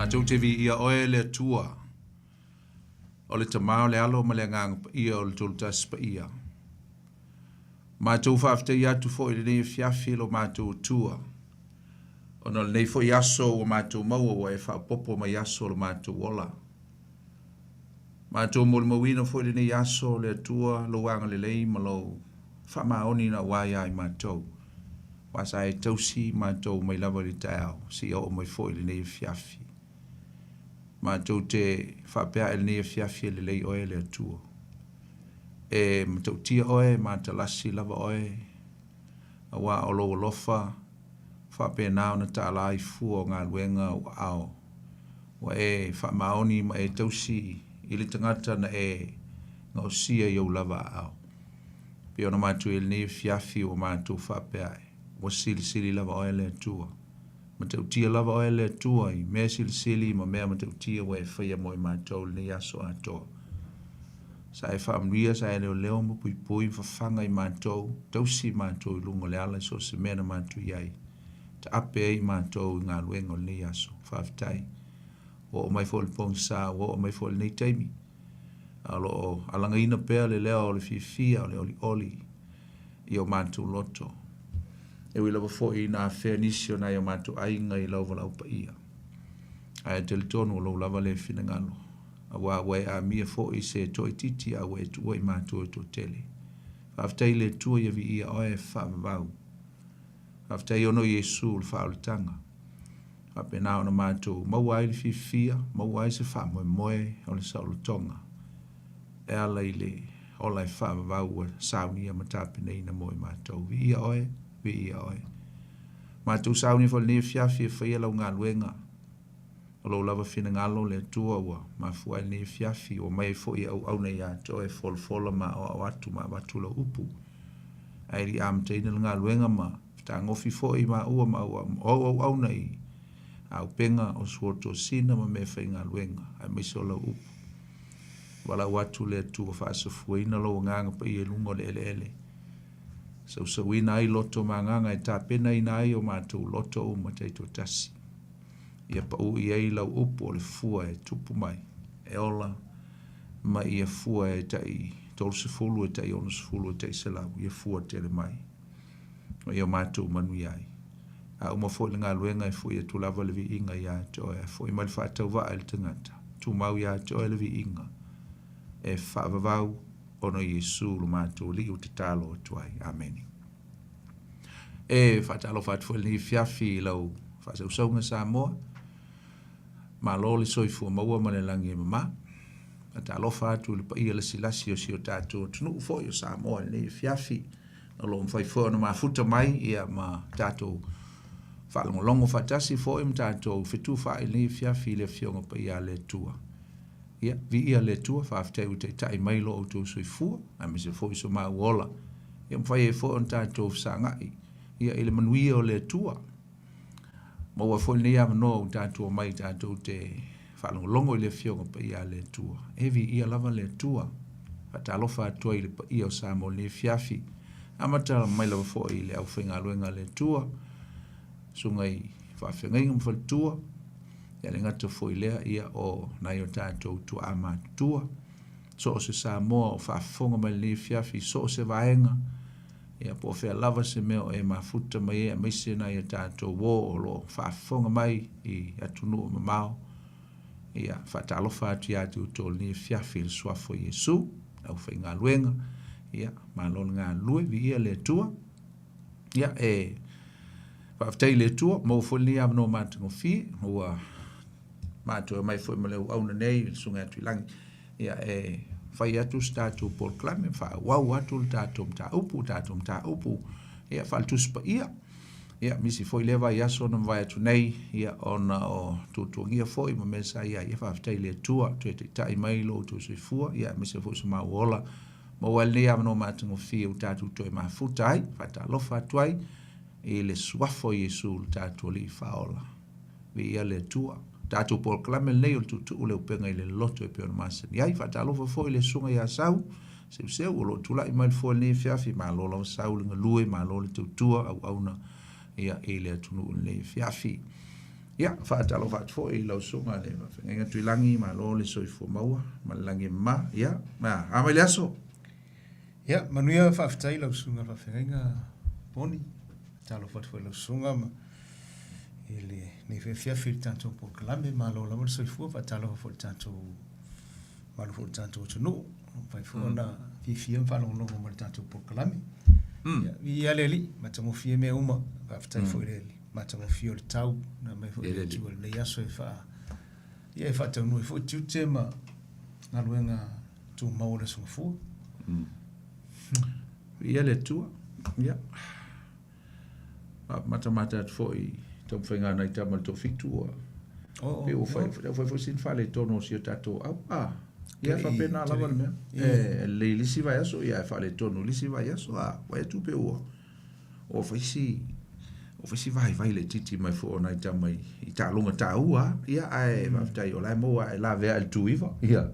Matou te viia Oe le Atua, o le Tama o le Alo ma le Agaga Paia o le Tolutasi Paia. Matou faafetaia atu foi i lenei afiafi lo matou Atua, ona o lenei foi aso ua matou maua ua e faaopoopo mai aso o lo matou ola. Matou molimauina foi lenei aso le Atua lou agalelei ma lou faamaoni na ua ia i matou, aua sa e tausi matou mai lava i le taeao seia oo mai foi i lenei afiafi. Matou te faapea ae lenei afiafi e lelei oe le Atua. E matautia oe, e matalasi lava oe, aua o lou alofa faapena ona tala i fua o galuega o aao. Ua e faamaoni ma e tausi i le tagata na e gaosia i ou lava aao. Pei ona matou i ai i lenei afiafi ua matou faapea ae, ua silisili lava oe le Atua. Matautia lava oe le Atua i mea silisili ma mea matautia ua e faia mo i matou i lenei aso atoa. Sa e faamanuia, sa e leoleo ma puipui ma fafaga i matou, tausi i matou i luga o le ala i so o se mea na matou i ai. Taape ai i matou i galuega o lenei aso. Faafetai. Ua oo mai foi i le pogisa, ua oo mai foi i lenei taimi. A o lo o alagaina pea le leo o le fiafia, o le olioli i o matou loto. E ui lava foi ina afea nisi o nai o matou aiga i lau valaau paia, ae talitonu o lou lava lea finagalo, aua ua e amia foi se toaitiiti a ua e tuua i matou e toatele. Faafetai i le Atua ia viia oe e faavavau. Faafetai ona o Iesu le faaolataga. Faapena ona matou maua ai le fiafia, maua ai se faamoemoe o le saolotoga e ala i le ola e faavavau ua saunia ma tapenaina mo i matou. Viia oe, viia oe. Matou saunia foi i lenei afiafi e faia lau galuega. O lou lava finagalo, le Atua ua mafua ai lenei afiafi, ua omai ai foi e auauna ia te oe e folafola ma aoao atu ma avatu lau upu. Ae le i amataina le galuega ma fetagofi foi maua ma au auauna i auupega o suotosina ma meafaigaluega, aemaise o lau upu. Valaau atu le Atua faasafuaina lou agaga paia i luga o le eleele, sausauina ai loto ma agaga e tapenaina ai o matou loto uma taitoatasi. Ia pau i ai lau upu o le fua e tupu mai, e ola ma ia fua e tai 30, e tai 60, e tai 100, ia fua tele mai. Ma ia matou manuia ai. A uma foi le galuega e foi atu lava le viiga ia te oe, a foi mai le faatauvaa i le tagata, tumau ia te oe le viiga, e faavavau ona o Iesu lo matou Alii ua tatalo atu ai. Amene. E faatalofa atu foi i lenei afiafi i lau faasausauga Samoa. Malo le soifua maua ma le lagi e mama. Faatalofa atu i le paia lasilasi o si o tatou atunuu foi o Samoa i lenei afiafi. O lo o mafai foi ona mafuta mai ia ma tatou faalogologo faatasi foi ma tatou fetufaai i lenei afiafi i le Afioga Paia a le Atua. Ia, viia le Atua, faafetai ua taitai mai lo outou soifua, aemaise foi so maua ola. Ia mafai ai foi ona tatou fesagai ia i le manuia o le Atua. Maua foi lenei avanoa ua tatou omai tatou te faalogologo i le Afioga Paia a le Atua. E viia lava le Atua. Faatalofa atu ai i le paia o Samoa i lenei afiafi. Amata mai lava foi i le aufaigaluega a le Atua, susuga i faafeagaiga ma faletua, ia le gata foi lea ia o nai o tatou tuaa matutua, so o se Samoa o faafofoga mai lenei afiafi i so o se vaega, ia po o fea lava se mea o e mafuta mai ai aemaise nai o tatou uo o lo o faafofoga mai i atunuu mamao. Ia faatalofa atu ia te outou i lenei afiafi i le suafa o Iesu, le aufaigaluega, ia malo le galulue, viia le Atua. Ia, e faafetai i le Atua, maua foi lenei avanoa matagofie, ua matou omai foi ma le auauna nei, le Susuga ia Tuilagi, ia e fai atu se tatou polokalame, faaauau atu le tatou mataupu, tatou mataupu, ia faale-Tusi Paia. Ia, misi foi lea vaiaso na mavae atu nei, ia, ona o tuatuagia foi ma mea sa i ai. Ia, faafetai i le Atua, toe taitai mai lo outou soifua, ia, aemaise foi so maua ola. Maua ai lenei avanoa matagofie ua tatou toe mafuta ai, faatalofa atu ai i le suafa o Iesu lo tatou Alii Faaola. Viia le Atua. Tatou polokalame lenei o le tuutuu le upega i le loto e pei ona masani ai. Faatalofa foi i le susuga ia Sau Seuseu o lo o tulai mai le foe i lenei afiafi. Malo lava Sau le galue, malo le tautua auauna ia i le atunuu i lenei afiafi. Ia, faatalofa atu foi i lau susuga i le Faafeagaiga Tuilagi, malo le soifua maua ma le lagi e mama. Ia, a mai le aso. Ia, manuia, faafetai i lau susuga i le Faafeagaiga Poni. Faatalofa atu foi i lau susuga ma i lenei foi afiafi i le tatou polokalame. Malo lava le soifua, faatalofa foi i le tatou mamalu foi o le tatou atunuu. Ua mafai foi ona fiafia ma faalogologo mai i le tatou polokalame. Ia, viia le Alii, matagofie mea uma. Faafetai foi i le matagofie o le tau na aumai foi e le Atua i lenei aso e faa, ia, e faataunuu ai foi tiute ma galuega tumau o le Aso Gafua. Viia le Atua. Ia. Matamata atu foi i taumafaiga a nai tama i le toafitu ua pei ua fai ua fai foi sina faaletonu o si o tatou au. A, ia faapena lava le mea. E lelei i le isi vaiaso, ia ae faaletonu i le isi vaiaso. A, vaai atu pei ua ua fai si ua fai si vaivai laitiiti mai foi o nai tama i taaloga taua lava. Ia ae faafetai o la e maua e lavea i le tuiva. Ia,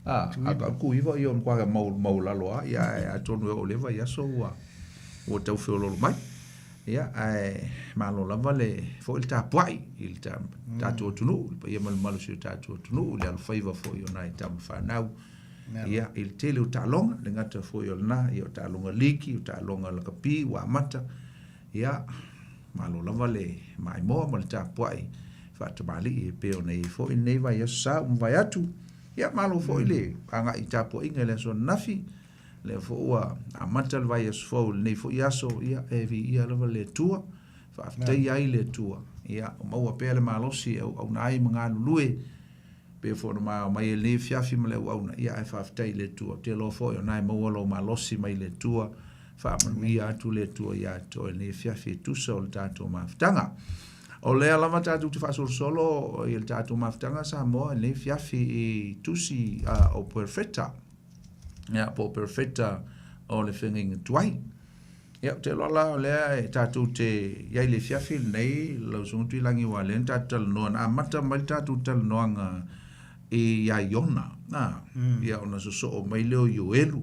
a, a o le tuiva ia o le matua maualalo lava. Ia ae atonu e oo i lea vaiaso ua ua tau feoloolo mai. Ia, ae malo lava le foi le tapuai i le tatou atunuu, le paia ma le mamalu o si o tatou atunuu, i le alofaiva foi o nai tama fanau. Ia, i le tele o taaloga, le gata foi o lena, ia o taaloga liki, o taaloga lakapi ua amata. Ia, malo lava le maimoa ma le tapuai faatamalii e pei ona i ai foi lenei vaiaso sa ua mavae atu. Ia, malo foi le agai i tapuaiga i le aso ananafi. Lea foi ua amata le vaiaso fou i lenei foi aso, ia, e viia lava le Atua, faafetaia ai le Atua, ia, maua pea le malosi e auauna ai ma galulue, pei foi ona ma omai ai lenei afiafi ma le auauna, ia, ae faafetai i le Atua. Ou te iloa foi o lena e maua lou malosi mai le Atua, faamanuia atu le Atua ia te oe i lenei afiafi e tusa o le tatou mafutaga. O lea lava tatou te faasolosolo i le tatou mafutaga Samoa i lenei afiafi i tusi o Perofeta. Ia, po o perofeta o le feagaiga tuai. Ia, ou te iloa la o lea e tatou te i ai i le afiafi lenei, lau Susuga Tuilagi, aua o lea na tatou talanoa, na amata mai le tatou talanoaga iā Iona, a, ia ona sosoo mai lea o Ioelu,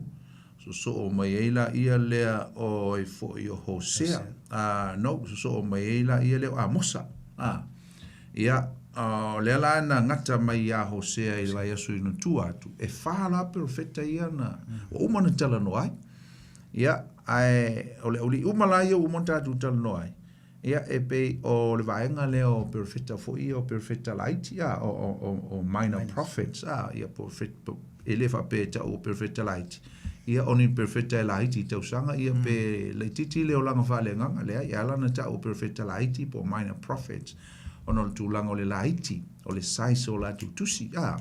sosoo mai ai laia lea o ai foi o Hosea, a, no, sosoo mai ai laia lea o Amosa, a. Ia, o lea la na gata mai iā Hosea i le vaiaso i ona tua atu, e fa la perofeta ia na, ua uma ona talanoa ai. Ia, ae o le auli'i uma la ia ua uma ona tatou talanoa ai, ia, e pei o le vaega lea o perofeta foi ia o perofeta laiti, a, o, o, o, o minor prophets, a, ia, perofeta, e le faapea e tau o perofeta laiti, ia, o ni perofeta e laiti i tausaga, ia, pe laitiiti le olaga faaleagaga, leai, e ala ona tau o perofeta laiti po o minor prophets, ona o le tulaga o le laiti, o le size o latou tusi, a,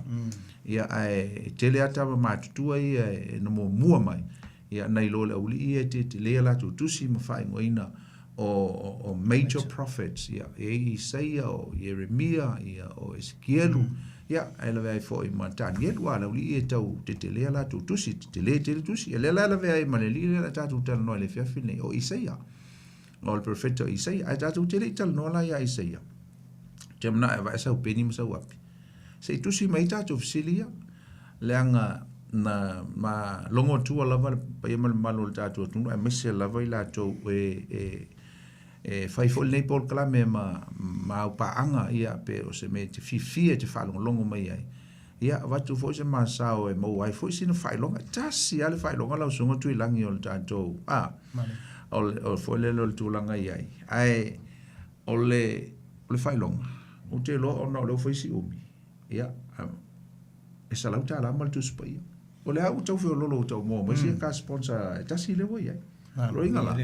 ia, ae tele lava tama matutua ia e na muamua mai, ia, nai lo le aualii ia e tetele a latou tusi ma faaigoaina o, o, o major prophets, ia, e i ai Isaia, o Ieremia, ia, o Esekielu, ia, e lavea ai foi ma Tanielu, a, le aualii ia e tau tetele a latou tusi, tetele tele tusi, ia lea la e lavea ai ma le alii lea o le a tatou talanoa i le afiafi lenei, o Isaia. O le perofeta o Isaia. Ae tatou te le i talanoa la iā Isaia. Ou te manao e aveae sau peni ma sau api. Se i tusi mai ai tatou fesili ia. Leaga na ma logo atua lava le paia ma le mamalu o le tatou atunuu aemaise lava i latou e e e fai foi lenei polokalame ma ma au paaga ia pe o se mea e te fiafia e te faalogologo mai ai. Ia avatu foi se masao e maua ai foi sina faailoga. E tasi lava le faailoga lau Susuga Tuilagi o le tatou, a, o le, o foi lele o le tulaga i ai. Ae o le, o le faailoga, ou te iloa ona o lea ua fai si umi, ia, e $100 ma le Tusi Paia. O lea ua tau feololo ua tau maua mai sia ka sponsor e tasi lea ua i ai. Loiga la,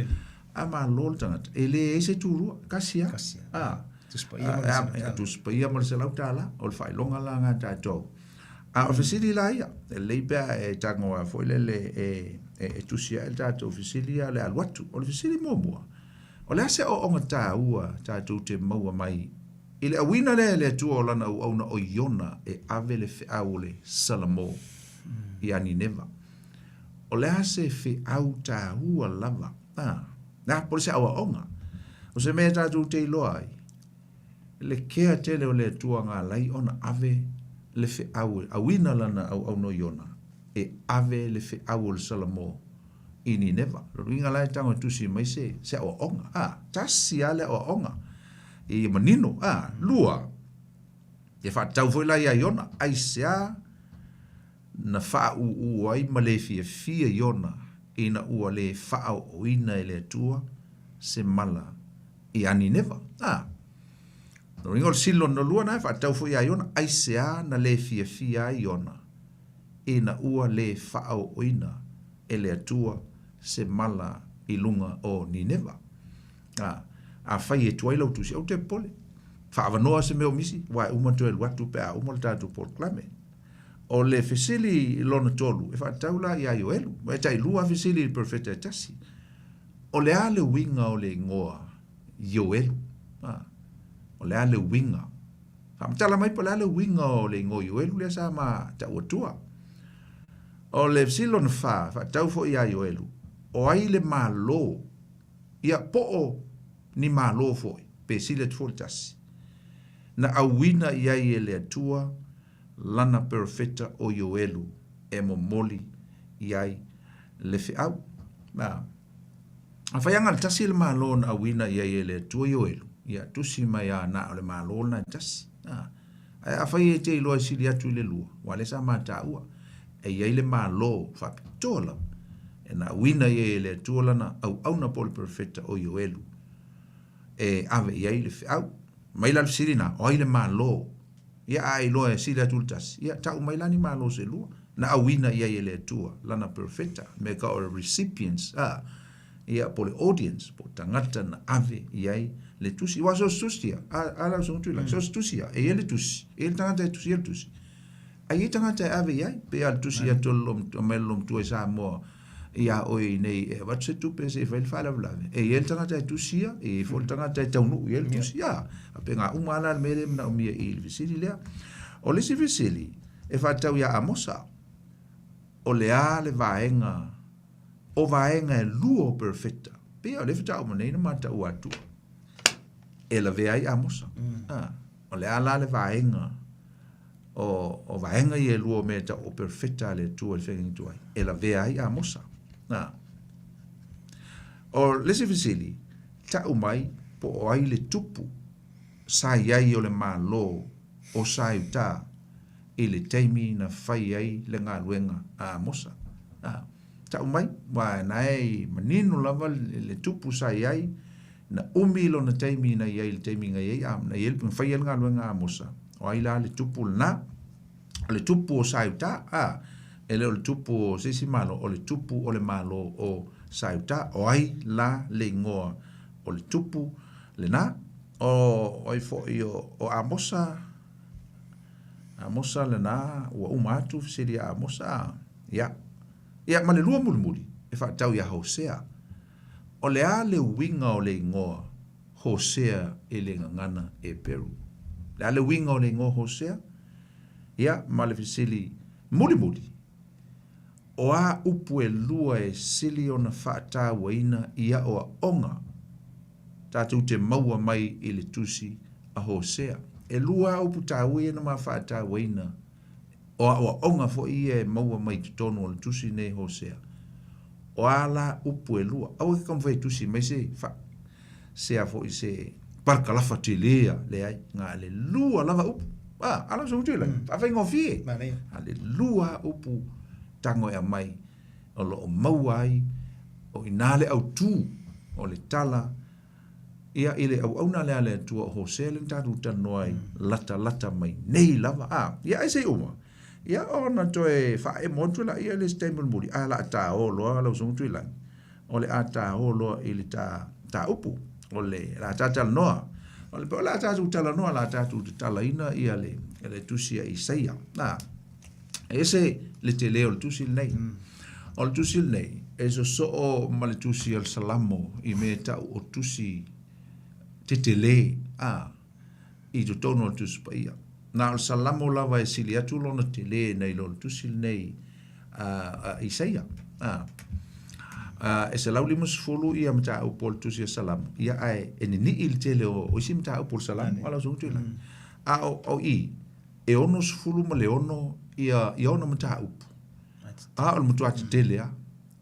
a malo le tagata, e leai se turua, tasi lava. A, Tusi Paia ma le $100, o le faailoga la lena a tatou. A o le fesili la ia, e lelei pe a e tago foi lele e tusi ae le tatou fesili ia o le alu atu. O le fesili muamua, o le a se aoaoga taua tatou te maua mai i le auina lea e le Atua o Lana auauna o Iona e ave le feau o le Salamo ia Nineva? O le a se feau taua lava? A, le a, po o le se aoaoga? O se mea tatou te iloa ai, le kea tele o le Atua na ala ai ona ave le feau e auina Lana auauna o Iona e ave le feau o le Salamo i Nineva. Lona uiga la e tago e tusi mai se, se aoaoga. A, tasi lava le aoaoga. Ia manino, a, lua, e faatatau foi la ia Iona, aisea na faaūū ai ma le fiafia Iona ina ua le faaooina e le Atua se mala ia Nineva? A, lona uiga o le fesili lona lua lena e faatatau foi ia Iona, aisea na le fiafia ai Iona ina ua le faaooina e le Atua se mala i luga o Nineva? A, afai e tuai lau tusi, aua te popole. Faaavanoa se mea o misi, aua e uma toe alu atu pe a uma le tatou polokalame. O le fesili lona tolu, e faatatau la ia Ioelu. E tailua lava fesili i le perofeta e tasi. O le a le uiga o le igoa Ioelu? A, o le a le uiga? Faamatala mai po o le a le uiga o le igoa Ioelu lea sa ma tau atua. O le fesili lona fa, faatatau foi ia Ioelu, o ai le Malo Ia, po o ni Malo foi, pe sili atu foi le tasi, na auina i ai e le Atua lana perofeta o Ioelu e momoli i ai le feau. Na, afai lava na le tasi le Malo na auina i ai e le Atua Ioelu, ia, tusi mai lava na o le Malo lena e tasi. Na, ae afai e te iloa e sili atu i le lua, aua o lea sa ma taua, e i ai le Malo faapitoa lava e na auina i ai e le Atua lana auauna po o le perofeta o Ioelu e ave i ai le feau. Mai la le fesili lena, o ai le Malo? Ia a e iloa e sili atu le tasi, ia tau mai la ni Malo se lua na auina i ai e le Atua lana perofeta, me ka o le recipients, a, ia po o le audience, po o tagata na ave i ai le tusi. Aua so o se tusi ia, a, a lau Susuga Tuilagi, so o se tusi ia, e i ai le tusi, e i ai le tagata e tusia le tusi, Ai i tagata e ave i ai, pei lava o le tusi atu a le mai le loomatua i Samoa iā oe i inei e avatu se tupe se i fai le faalavelave. E i ai le tagata e tusia, e i ai foi le tagata e taunuu i ai le tusi. Ia, faapena uma lava la le mea lea e manaomia i le fesili lea. O le isi fesili e faatatau ia Amosa, o le a le vaega o vaega e lua o perofeta, pei lava o lea faatoa uma nei ona ma taua atu e lavea ai Amosa. O le a la le vaega o, o vaega ia e lua o mea e tau o perofeta a le Atua i le feagaiga tuai, e lavea ai Amosa. Na. O le isi fesili, tau mai po o ai le tupu sa i ai o le Malo o Saiutā i le taimi na fai ai le galuega a Amosa. Na. Tau mai, aua na e manino lava le tupu sa i ai, Na umi lona taimi na i ai i le taimi na i ai a, na i ai, na fai ai le galuega a Amosa, o ai la le tupu lena? O le tupu o Saiutā, a, e le o le tupu o se isi malo, o le tupu o le malo o Saiutā. O ai la le igoa o le tupu lena? O ai foi o, o Amosa, Amosa lena, ua uma atu fesili ia Amosa, a, ia. Ia, ma le lua mulimuli, e faatatau ia Hosea. O le a le uiga o le igoa Hosea i le gagana Eperu? O le a le uiga o le igoa Hosea? Ia, ma le fesili mulimuli, o a upu e lua e sili ona faatauaina i aoaoga tatou te maua mai i le tusi a Hosea? E lua a upu taua ia na ma faatauaina O aoaoga foi ia e maua mai totonu o le tusi nei Hosea. O a la upu e lua, aua ke taumafai e tusi mai se fa, se a foi se parakalafa tele a, leai, na le lua lava upu. A, ala so tui lai, faafaigofie. A le lua upu tago e aumai o lo o maua ai, o i ina le autū o le tala Ia, i le auauna lea a le Atua o Hosea lea na tatou talanoa ai, latalata mai nei lava. A, ia ai se i uma, ia ona toe faaemo atu laia i le isi taimi mulimuli, ae o le a ta o loa lau Susuga Tuilagi, o le a ta o loa i le ta, ta upu, o le, o le a ta talanoa. O le, o le a tatou talanoa, o le a tatou tatalaina ia le, le tusi a Isaia. A, e ese le tele o le tusi lenei. O le tusi lenei, e sosoo ma le tusi o le Salamo i mea e tau o tusi tetele, a, i totonu o le Tusi Paia. Na o le Salamo lava e sili atu lona tele nai lo le tusi lenei a, a Isaia. A, a, e 150 ia mataupu o le tusi a Salamo, ia ae e ninii le tele o, o isi mataupu o le Salamo, a lau susuga Tuilagi. A o, o i, e 66 ia, ia ona mataupu. A o le matua tetele lava.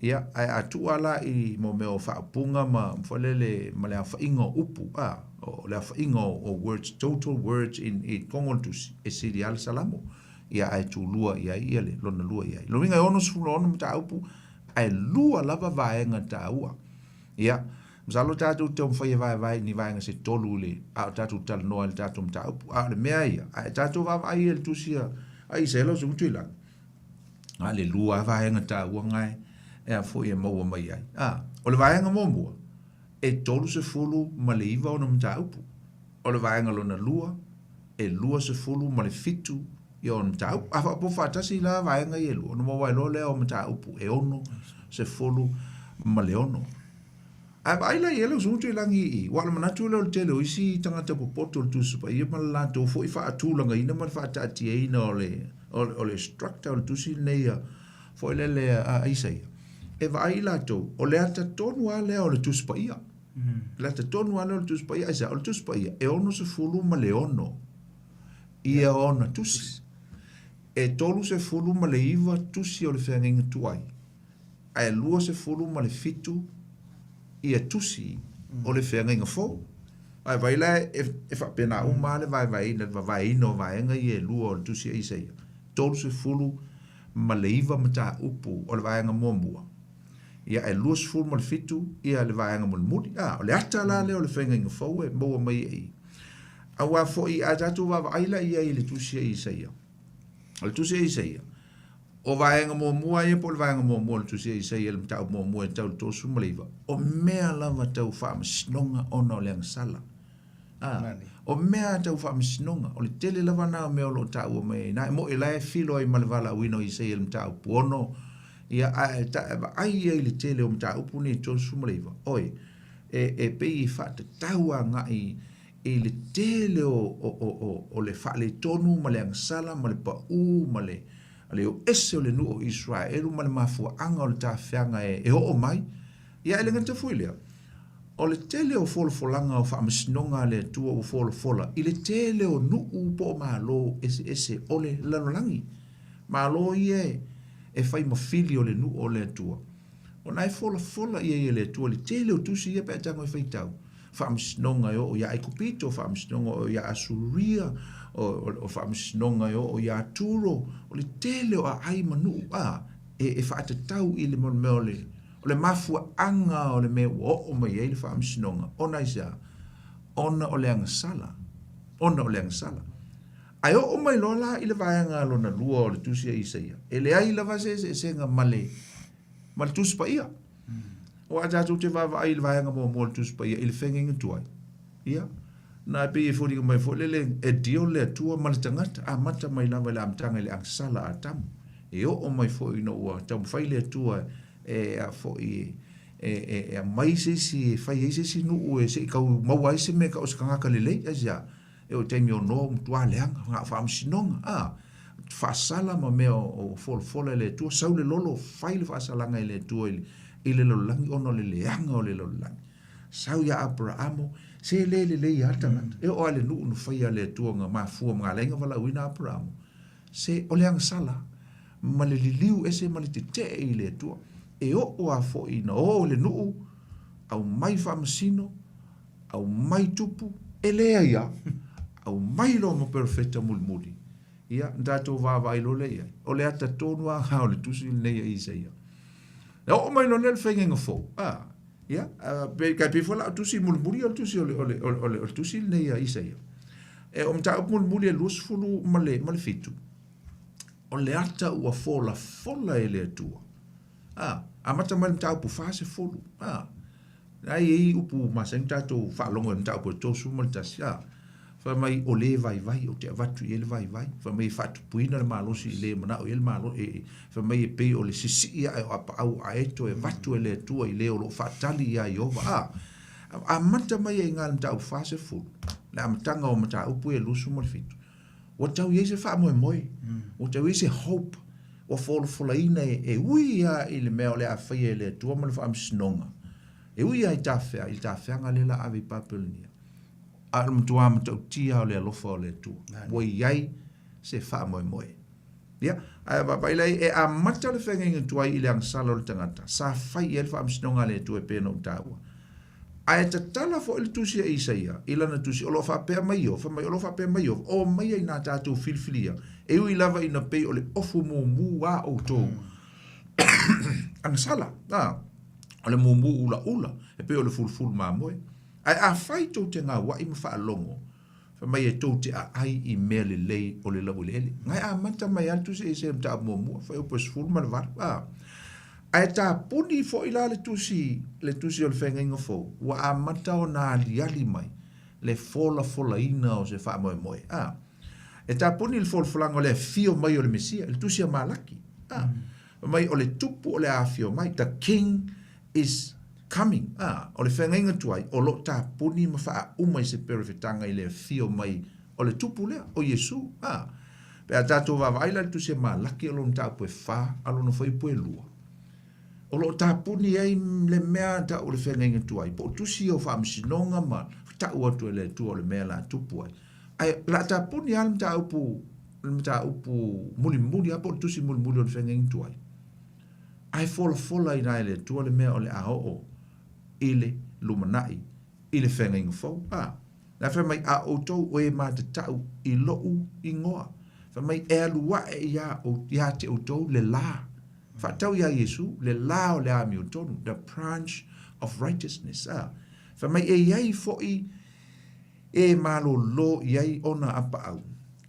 Ia, ae a tuu lava la i mo mea o faaupuga ma foi lele ma le aofaiga o upu, a, O le aofaiga o words, total words in i totonu o le tusi, e sili lava le Salamo. Ia ae tulua i ai ia le lona lua i ai. Lona uiga e 66 mataupu, ae lua lava vaega taua. Ia, masalo tatou te taumafai e vaevae i ni vaega se tolu i le, a o tatou talanoa i le tatou mataupu. A o le mea ia, a e tatou vaavaai i le tusi a Isaia lau Susuga Tuilagi, a le lua lava vaega taua na e, e a foi e maua mai ai. A, o le vaega muamua, e 39 ona mataupu. O le vaega lona lua, e 27 ia ona mataupu. A faaopoopo faatasi la vaega ia e lua, ona maua ai loa lea o mataupu e 66. Ae vaai la i ai lau Susuga Tuilagi i i, aua o le manatu lea o le tele o isi tagata popoto o le Tusi Paia ma le latou foi faatulagaina ma le faataatiaina o le, o le structure o le tusi lenei a, foi lele a Isaia, e vaai i latou, o le ata tonu lava lea o le Tusi Paia. Le ata tonu lava lea o le Tusi Paia, aisea? O le Tusi Paia e 66 ia ona tusi. E 39 tusi o le feagaiga tuai, ae 27 ia tusi o le feagaiga fou. Ae vaai la e faapena uma lava le vaevaeina, le vavaeina o vaega ia e lua o le tusi a Isaia, 39 mataupu o le vaega muamua, ia ae 27 ia le vaega mulimuli. A, o le ata la lea o le feagaiga fou e maua mai ai i i. Aua foi a tatou vaavaai la i ai i le tusi a Isaia, o le tusi a Isaia, o vaega muamua ia po o le vaega muamua o le tusi a Isaia, le mataupu muamua e tau i le 39, o mea lava tau faamasinoga ona o le agasala. A, o mea tau faamasinoga, o le tele lava na o mea o lo o taua mai ai ina. E moni la e filo ai ma le valaauina o Isaia i le mataupu 6, ia, ae vaai ai i le tele o mataupu nei 39, oi, e pei e faatatau agai i le tele o le faaletonu ma le agasala ma le pau ma le o ese o le nuu o Iseraelu ma le mafuaaga o le tafeaga e oo mai. Ia, e le gata foi i lea, o le tele o folafolaga o faamasinoga a le Atua ua folafola i le tele o nuu po o malo eseese o le lalolagi, malo ia e fai ma fili o le nuu o le Atua. O na e folafola i ai e le Atua le tele o tusi ia pe a tago e faitau, faamasinoga e oo ia Aikupito, faamasinoga e oo ia Asuria, o faamasinoga e oo ia Turo, o le tele o aai ma nuu a e faatatau i le mea o le O le mafuaaga o le mea ua oo mai ai le faamasinoga, ona aisea? Ona o le agasala. Ona o le agasala. Ae oo mai loa la i le vaega lona lua o le tusi a Isaia, e leai lava se eseesega ma le, ma le Tusi Paia. Aua tatou te vaavaai i le vaega muamua o le Tusi Paia i le feagaiga tuai, ia, na e pei e foliga mai foi lele e deal le Atua ma le tagata, amata mai lava i le amataga i le agasala a Atamu. E oo mai foi ina ua taumafai le Atua e a foi e, e, e aumai se isi e fai ai se isi nuu e se i tau maua ai se mea e tau o se tagata lelei, aisea? E oo i taimi o Noa ua matua leaga, na o faamasinoga, a, faasala ma mea o folafola e le Atua, sau le lolo fai le faasalaga e le Atua i, i le lalolagi ona o le leaga o le lalolagi. Sau ia Aperaamo, se le lelei lava le tagata. E oo lava i le nuu na faia e le Atua na mafua ma na ala ai ona valaauina Aperaamo, se o le agasala ma le liliu ese ma le tetee i le Atua. E oo lava foi ina o i le nuu, aumai faamasino, aumai tupu, e leai lava, aumai loa ma perofeta mulimuli. Ia, na tatou vaavaai loa lea i ai. O le ata tonu lava lena o le tusi lenei a Isaia. E oo mai loa lea i le faiga fou, a, ia, pe, kai pei foi la o tusi mulimuli o le tusi o le, o le, o le, o le, o le tusi lenei a Isaia. E o mataupu mulimuli e 20 ma le, ma le fitu, o le ata ua folafola e le Atua. A, amata mai le mataupu 40, a, Na e i ai upu masani tatou faalogo i le mataupu e 31, a, fai mai o le vaivai, ou te avatu i ai le vaivai, fai mai e faatupuina le malosi i le manao i ai le malo, e, fai mai e pei o le sisii ae o apaau aeto e avatu e le Atua i le o lo o faatali iā Ieova, a, amata mai ai i ina i le mataupu 40, le amataga o mataupu ia e 27, ua tau i ai se faamoemoe, ua tau i ai se hope, ua folafolaina e ui lava i le mea o le a faia e le Atua ma le faamasinoga, e ui lava i tafea, i le tafeaga lea o le a ave i Papelonia, a o le matua matautia o le alofa o le Atua, ua i ai se faamoemoe. Ia, ae vaavaai la e amata le feagaiga tuai i le agasala o le tagata, sa fai i ai le faamasinoga a le Atua e pei ona ou taua. Ae tatala foi le tusi a Isaia i lana tusi, o lo o faapea mai io, fai mai, o lo o faapea mai io, Omaia inā tatou filifilia, e ui lava ina pei o le ofu mumu a outou agasala, ā, o le mumu ulaula, e pei o le fulufulu mamoe. Ae afai tou te gauaʻi ma faalogo, fai mai e tou te aai i mea lelei o le laueleele. Gae amata mai lava le tusi Isaia i le mataupu muamua, fuaiupu e 18, ā. Ae tapuni foi la le tusi, le tusi o le Feagaiga Fou, ua amata ona aliali mai le folafolaina o se faamoemoe, ā. E tapuni le folafolaga o le afio mai o le Mesia, le tusi a Malaki, ā. Fai mai o le Tupu o le a afio mai, the King is coming, ā, o le feagaiga tuai, o lo o tapuni ma faauma i se perefetaga i le afio mai o le Tupu lea, o Iesu, ā. Pe a tatou vaavaai la i le Tusi a Malaki o lona mataupu e fa a lona fuaiupu e lua, o lo o tapuni ai le mea tau o le feagaiga tuai, po o tusi ia o faamasinoga ma tau atu e le Atua o le mea la tupu ai. Ae o le a tapuni lava le mataupu, le mataupu mulimuli lava po o le tusi mulimuli o le feagaiga tuai. Ae folafola i ina e le Atua le mea o le a oo i le lumanai i le feagaiga fou. A, la fai mai, a outou o e matatau i loʻu igoa, fai mai, e alu aʻe iā, iā te outou le lā. Faatau iā Iesu, le lā o le amiotonu, the branch of righteousness. A, fai mai, e i ai foʻi e malōlō i ai ona apaau.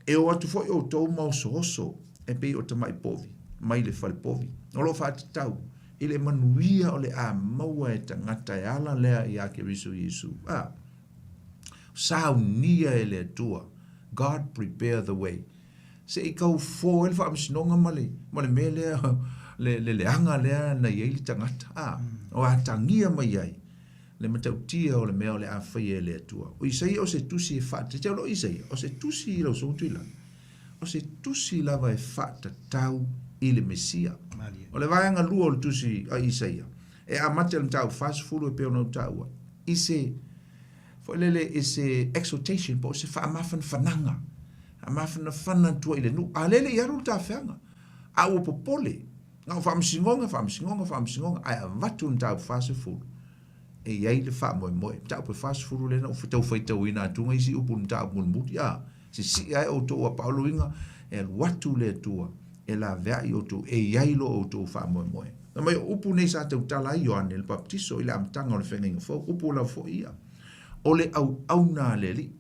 E o atu foi outou ma osooso e pei o tamai povi mai le fale povi, o lo o faatatau i le manuia o le a maua e tagata e ala lea iā Keriso Iesu. A saunia e le Atua, God prepare the way. Se i kau fō ai le faamasinoga ma le, ma le mea lea, le, le leaga lea na i ai le tagata. A, o atagia mai ai le matautia o le mea o le a faia e le Atua. O Isaia o se tusi e faatatau, o Isaia, o se tusi i lau susuga Tuilagi, o se tusi lava e faatatau i le Mesia. O le vaega lua o le tusi a Isaia, e amata i le mataupu 40 e pei ona ou taua, i se, foi lele, i se exhortation, po o se faamafanafanaga, faamafanafana atu ai i le nuu, a lea e le i alu le tafeaga, a ua popole, Na o faamasinoga, faamasinoga, faamasinoga, ae avatu le mataupu 40, e i ai le faamoemoe. Mataupu e 40 lea na ou tau faitauina atu isi upu i le mataupu mulimuli, a, sisii ae outou a pau uiga, e alu atu le Atua e laveai outou, e i ai lo outou faamoemoe. Fai mai, o upu nei sa tautala ai Ioane le Papatiso i le amataga o le Feagaiga Fou, upu lava foi ia, o le auauna a le Alii,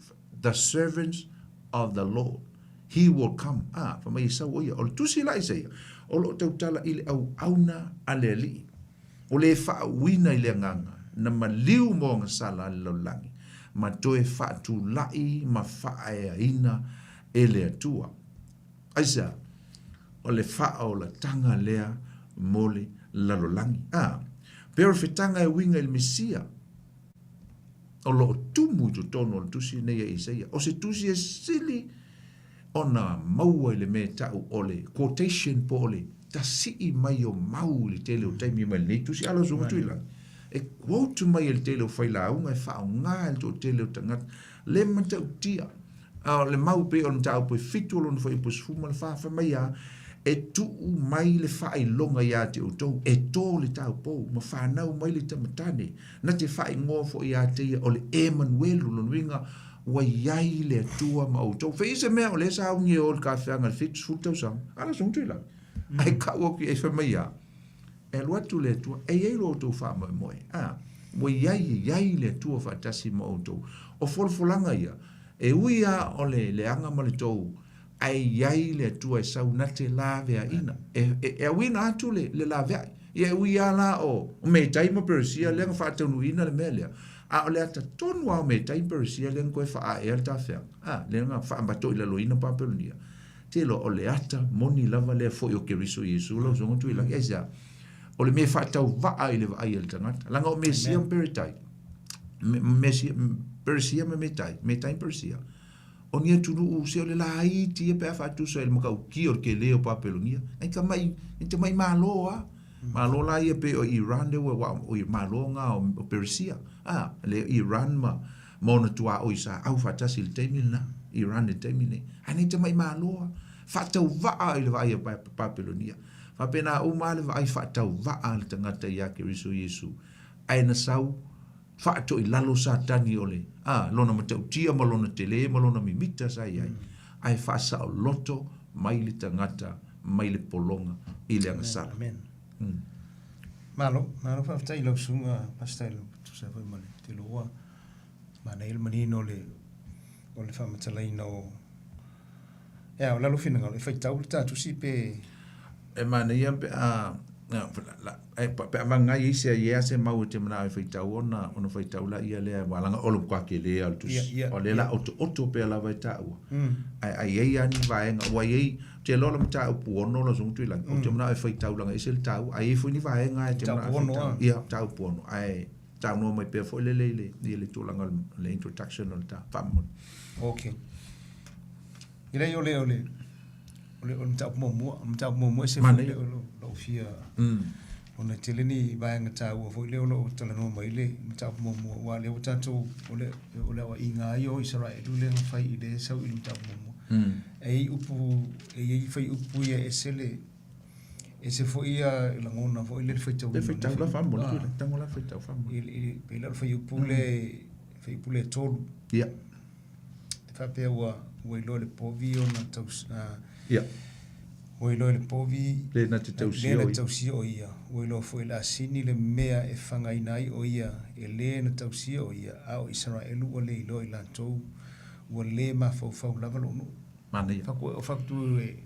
the servants of the Lord. He will come. A, fai mai e sau o ia. O le tusi la Isaia, o lo o tautala i le auauna a le Alii, o le faauuina i le agaga, na maliu mo agasala a le lalolagi, ma toe faatulai ma faaeaina e le Atua. Aisea? O le faaolataga lea mo le lalolagi. A, perofetaga e uiga i le Mesia, o lo o tumu i totonu o le tusi lenei a Isaia. O se tusi e sili ona maua i le mea e tau o le quotation po o le tasii mai o mau i le tele o taimi mai lenei tusi. A lau Susuga Tuilagi, e quote mai e le tele o failauga e faaaoga e le toatele o tagata le matautia. A o le mau pei o le mataupu e fitu o lona fuaiupu e 14, fai mai a, E tuu mai le faailoga iā te outou, e tō le taupou, ma whanau mai le tamatane, na te faaigoa foi iā te ia o le Emanuelu, lona uiga, ua i ai le Atua ma outou. Fai se mea o lea sa augi e o i le kafeaga i le 70 tausaga, a la susuga Tuilagi. Ae kau atu i ai fai mai a, E alu atu le Atua, e i ai lo outou faamoemoe, a, ua i ai, e i ai le Atua faatasi ma outou. O folafolaga ia, e ui lava o le leaga ma le tou, ae i ai le Atua e sau na te laveaiina, e, e, e auina atu le, le laveai. Ia e ui lava la o, o Metai ma Peresia lea na faataunuuina le mea lea, a o le ata tonu lava o Metai ma Peresia lea na toe faaea le tafeaga, a, lea na faamatoilaloina Papelonia. Te iloa, o le ata moni lava lea foi o Keriso Iesu lau Susuga Tuilagi. Aisea? O le mea faatauvaa i le vaai a le tagata. Leaga o Mesia ma Peretai, Mesia, Peresia ma Metai, Metai ma Peresia, o ni atunuu se o le laiti ia pe a faatusa i le matautia o le tele o Papelonia. Nai tamai, nai tamai Malo lava. Malo la ia pei o Iran lea ua, o Malo na o Peresia. A, le Iran ma, ma ona tuaoi sa au faatasi i le taimi lena, Iran i le taimi lenei. Ae nei tamai Malo lava, faatauvaa i le vaai a Papelonia. Faapena uma lava le vaai faatauvaa a le tagata iā Keriso Iesu, ae na sau Faatoilalo Satani o le, a, lona matautia ma lona tele ma lona mimita sa i ai, ae faasaoloto mai le tagata mai le pologa i le agasala. Amen. Malo, malo faafetai i lau susuga Pastor e tusa ai foi ma le tele ua manaia le manino o le o le faamatalaina o Ea, o le a lou finagalo, e faitau le ta tusi pe... E manaia pe a pe a vagai ai se ai ea se mau e te manao e faitau ona ona faitau laia lea aua leaga o le matua tele lava o le tusi. O lea o le a otooto pea lava e taua. Ae a i ai lava ni vaega ua i ai, ou te iloa o le mataupu 6 lau Susuga Tuilagi, ou te manao e faitau leaga e ese le taua. Ae i ai foi ni vaega e te manao e faitau. Ia, mataupu 6 ae saunoa mai pea foi lele i le i le tulaga o le introduction o le ta faamolemole. Okay. E leai o le o le o le o le mataupu muamua, o le mataupu muamua e ese foi lea o lou fia ona e tele ni vaega taua foi lea o lo o talanoa mai le mataupu muamua aua o lea ua tatou o le o le aoaiga lava ia o Isaraelu lea na fai i le sau i le mataupu muamua. E i ai upu e i ai fuaiupu ia e ese le ese foi ia lagona foi lea le faitauina. Le faitau la faamolemole, le tago la faitau faamolemole. I pei la o le fuaiupu lea fuaiupu lea e 3. Ia. E faapea ua ua iloa e le povi ona taus, a, Ia. Ua iloa e le povi le na te tausia o ia. Tausia o ia. Ua iloa foi e le asini le mea e fagaina ai o ia, e le na tausia o ia, a o Isaraelu ua le iloa i latou, ua le mafaufau lava lou nuu. Manaia. Faku, fakutu e,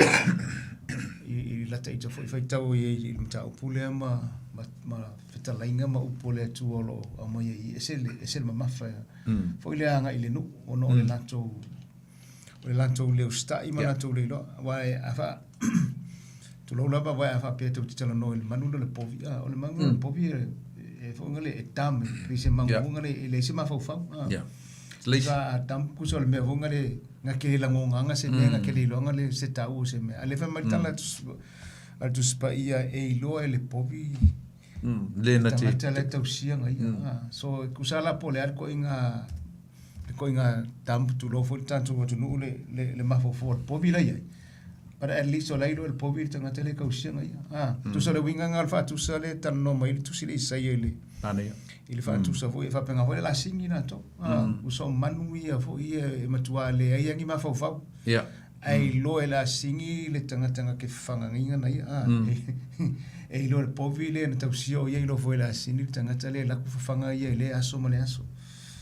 i, i lata ita foi faitau i, i le mataupu lea ma, ma, ma fetalaiga ma upu o le Atua o lo o aumaia i i, ese le, ese le mamafa. Foi lea agai i le nuu ona o le latou o le latou le usitai ma latou le iloa. Aua a faa tulou lava aua a faapea tou te talanoa i le manu lea o le povi, a o le manu lea o le povi e e foi ngale e dumb, e pei se manu foi ngale e leai se mafaufau. A dumb tusa o le mea foi ngale nga ke lagogaga se mea nga ke le iloaga le se taua o se mea. A lea fai mai le tala a le Tusi Paia e iloa e le povi Le na te. Tagata la e tausia nga ia. Mm. So, e tusa la po o le a le koiga, le koiga dump tulou foi le tatou atunuu le, le, le mafaufau o le povi la i ai. But at least o la e iloa e le povi le tagata lea e tausia nga ia. Ah, mm. Tusa le uiga nga o le faatusa lea e talanoa mai le tusi le Isaia i le, Manaia. i le faatusa mm. foi, e faapena foi le lasigi latou. Ah, mm. Tusa o manu ia foi ia e matua leai lava ni mafaufau. Yeah. Ae iloa e le asigi le tagata na ke fagagaiga na ia. A, e iloa e le povi le na tausia o ia iloa foi e le asini le tagata lea e laku fafaga ia i lea aso ma le aso.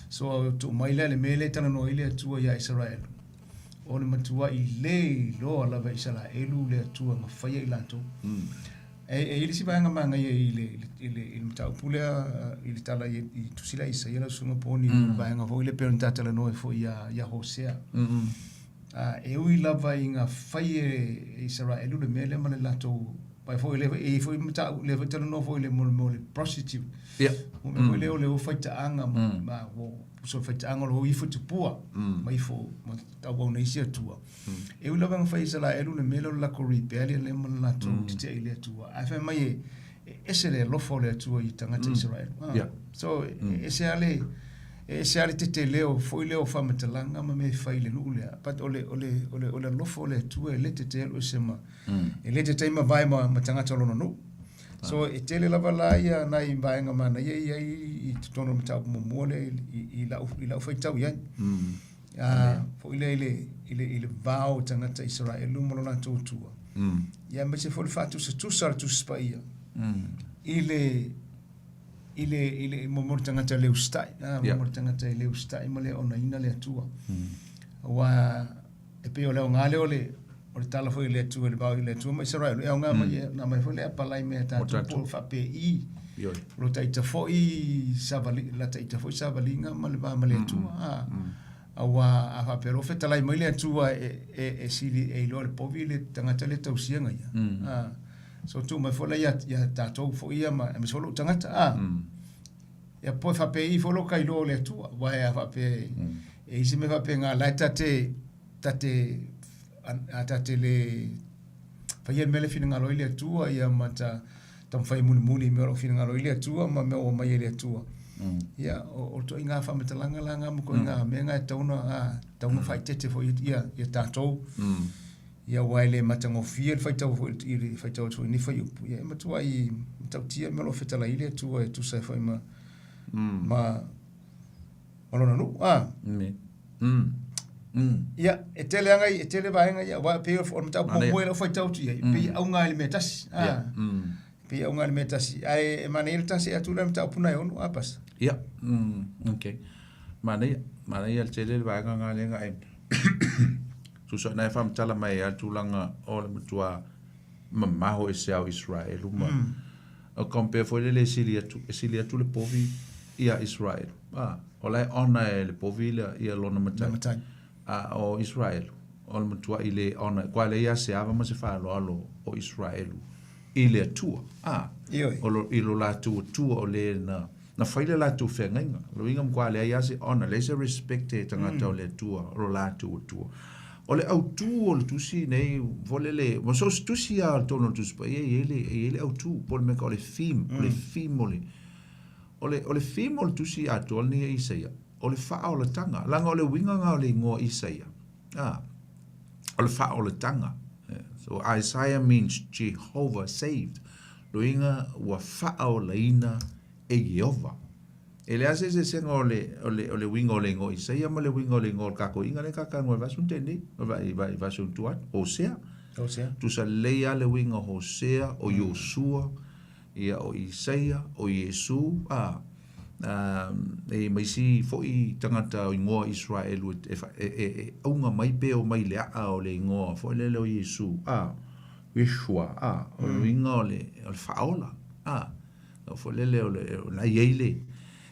So, tuu mai lea le mea lea e talanoa ai le Atua ia Isaraelu, o le matuai le iloa lava e Isaraelu le Atua na faia i latou. E, e i ai le isi vaega manaia i le, i le, i le mataupu lea, i le tala i, i tusi la Isaia lau susuga po o ni mm. vaega foi lea pei ona ta talanoa ai foi ia, ia Hosea. Mm. A, e ui lava i ga fai e Isaraelu le mea lea ma le latou pai foi le e foi matau le foi talanoa foi le mo mo le prostitute. Yeah. Mo mea foi lea o le o faitaaga ma mm. ma o so faitaaga o lo ifo tupua mm. ma ifo ma tauau na isi atua. Mm. E ui lava na fai Isaraelu le mea lea o le latou rebellion lea ma le latou mm. tete'e i le Atua. Ae fai mai e e ese le alofa o le Atua i tagata mm. Isaraelu. Ah. Yeah. So mm. e ese lava le e ese lava le teteleo foi lea o faamatalaga ma mea e fai i le nuu lea. But o le o le o le o le alofa o le Atua e le tete alu ese ma mm. e le tete ma vae ma, ma tagata o lona nuu. So e tele lava la ia nai vaega manaia ia i totonu o le mataupu muamua lea i, i, lau, i lau faitau i ai. Mm. Foi lea i le, i le, i le va o tagata Isaraelu ma lo latou Atua. Mm. Ia aemaise foi le faatusatusa a le Tusi Paia mm. i le i le i le mo le tagata le usitai, ah, mo le tagata e le usitai ma le onaina le Atua. Mm. Aua e pei o le aoga lea o le o le tala foi i le Atua i le va o le Atua ma Isaraelu, e aoga mai mm. na mai foi le apalai mea tatou po o faapei. Ioe. Lo ta ita foi savali, la ta ita foi savaliga ma le va ma le Atua. Ah. Mm. Aua a faapea loa fetalai mai le Atua e, e, e sili e iloa e le povi le tagata le tausiaga ia. Mm. Ah. So tuu mai foi la ia, ia tatou foi ia ma, aemaise foi lou tagata. Ah. Mm. Ia po e faapei foi lo ka iloa o le Atua. Aua e a faapea e, mm. e isi mea faapena la e ta te, ta te, a, ta te le faia le mea le finagalo ai le Atua ia ma ta taumafai e mulimuli i mea o lo o finagalo ai le Atua ma mea ua aumai e le Atua. Mm. Ia, o, o toaiga faamatalaga la nga ma koiga mm. mea nga e tatau ona, tatau ona faaeteete foi ia, ia tatou. Mm. Ia aua e le matagofie le faitau foi i le faitau atu foi i nei fuaiupu. Ia e matuai matautia mea o lo o fetalai le Atua e tusa ai foi ma, mm. ma ma lona nuu a. Ia, e tele aga e tele vaega ia, aua e pei o le mataupu muamua i lau faitau atu i ai, e pei e auga i le mea tasi. A, e pei e auga i le mea tasi. Ae e manaia le ta see atu la i le mataupu na e ono, a Pastor? Ia, okay. Manaia, manaia le tele le vaega na lea na e tusa na e faamatala mai ai le tulaga o le matua mamao ese ao Israelu ma o compare foi lele e sili atu, e sili atu le povi ia Israelu. A, o la e honour e le povi le ia lona matai. Matai. A o Israelu, o le matuai le honour, kua leai lava se ava ma se faaaloalo o Israelu i le Atua. A, Ioe. o lo, i lo latou Atua o le na, na fai le latou feagaiga. O lona uiga matua leai lava se honour, leai se respect e tagata o le Atua, o lo latou Atua. O le autu o le tusi nei, foi lele, ma so o se tusi lava o totonu o le Tusi Paia e i ai le, e i ai le autu, po o le mea o le theme, o le theme o le, o le, o le theme o le tusi atoa lenei a Isaia, o le faaolataga. Leaga o le uiga lena o le igoa Isaia, a, o le faaolataga. So Isaiah means Jehovah saved. Lona uiga ua faaolaina e Ieova. E leai se eseesega o le, o le, o le uiga o le igoa Isaia ma le uiga o le igoa o le tatou iga lea ta talanoa i le vaiaso na tea nei, i le vaiaso ua tua atu, Hosea. Hosea. Tusa lelei lava le uiga o Hosea, o Iosua, ia, o Isaia, o Iesu, a, a, e ma isi foi tagata o igoa Israelu e, e, e, e auga mai pe omai i le aa o le igoa foi lele o Iesu, a, Yeshua, a, o le uiga o le, o le faaola, a. O foi lele o le, o la i ai le,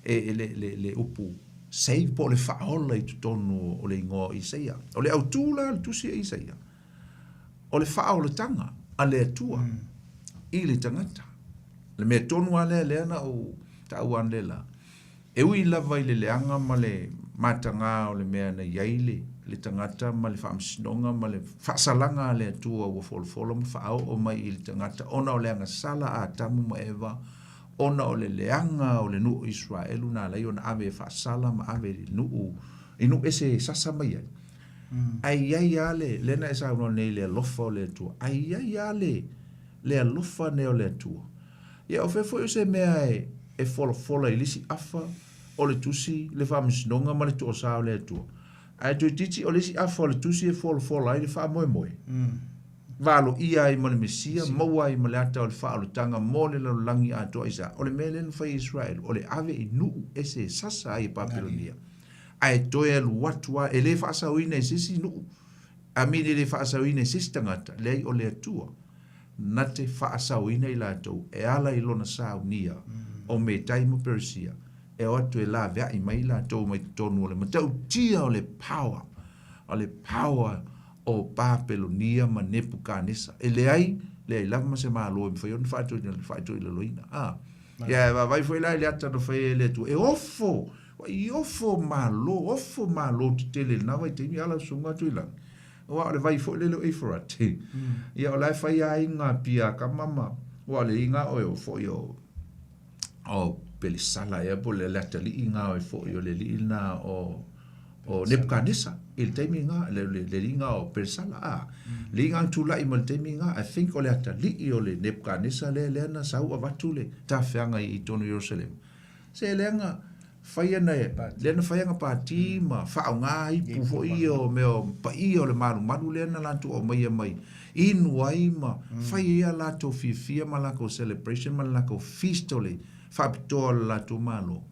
e, le, le, le upu save po o le faaola i totonu o le igoa o Isaia. O le autū la o le tusi a Isaia, o le faaolataga a le Atua i le tagata. Le mea tonu lava lea lea na ou taua analeila, E ui lava i le leaga ma le matagā o le mea na i ai le, le tagata ma le faamasinoga ma le faasalaga a le Atua ua folafola ma faaoo mai i le tagata ona o le agasala a Atamu ma Eva, ona o le leaga o le nuu o Iseraelu na ala ai ona ave e faasala ma ave i nuu, i nuu ese e sasa mai ai. Ae i ai lava le, lea na e saunoa nei i le alofa o le Atua, ae i ai lava le, le alofa nei o le Atua. Ia, o fea foi o se mea e, e folafola i le isi afa o le tusi le faamasinoga ma le toosā o le Atua? Ae toeitiiti o le isi afa o le tusi e folafola ai le faamoemoe, valoia ai ma le Mesia, maua ai ma le ata o le faaolataga mo le lalolagi atoa aisea? O le mea lea na fai e Israelu, o le ave i nuu ese e sasa ai e Papelonia, ae toe alu atu lava, e le faasaoina e se isi nuu, Amene e le faasaoina e se isi tagata, leai o le Atua na te faasaoina i latou e ala i lona saunia o Metai ma Peresia e o atu e laveai mai i latou mai totonu o le matautia o le power, o le power o Papelonia ma Nepukanesa. E leai, leai lava ma se malo e mafai ona faatoilaloina. A, ia e vaavaai foi la i le ata na faia e le Atua, e ofo, i ofo malo, ofo malo tetele i lena vaitaimi, a lau susuga Tuilagi. Aua o le vai foi lele o Eufrate, ia o la e fai lava iga pia a kama ma, aua o le iga oe o foi o, o Pelesala ea po o le atalii na oe foi o le alii lena o, o Nebukanesa i le taimi na, le, le, le alii na o Pelesala, a. Le alii na na tulai mai le taimi na, I think o le atalii o le Nebukanesa lea, lea na sau avatu le tafeaga i totonu o Ierusalema. Se leaga fai ana lea na fai ana pati ma faaaoga ipu foi ia o mea o paia o le malumalu lea na latou aumaia mai inu ai ma fai ai a latou fiafia ma lakou celebration ma le lakou feast o le faapitoa o le latou malo.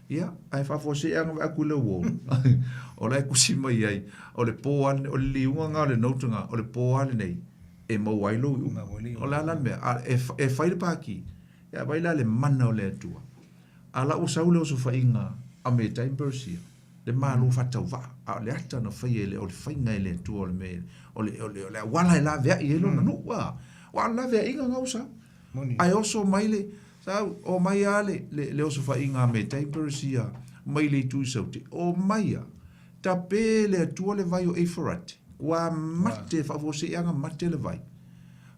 Ia, ae faafuasei ana vaai atu i le uo o la e tusi mai ai o le po a o le liuga lena o le note lena o le po a lenei e maua ai lou iuga. O le a la le mea? A e fai le pati Ia vaai la le mana o le Atua. A la ua sau le osofaiga a Metai ma Peresia, le malo faatauvaa, a o le ata na faia e le, o le faiga e le Atua o le mea, o le, o le, o le auala e laveai ai lona nuu, a. Aua o le laveaiga na ua sau. Ae oso mai le, sau, omai lava le, le, le osofaiga a Metai ma Peresia mai le itu i Saute, omai a, tape e le Atua le vai o Eifarate, ua mate, faafuasei lava na mate le vai.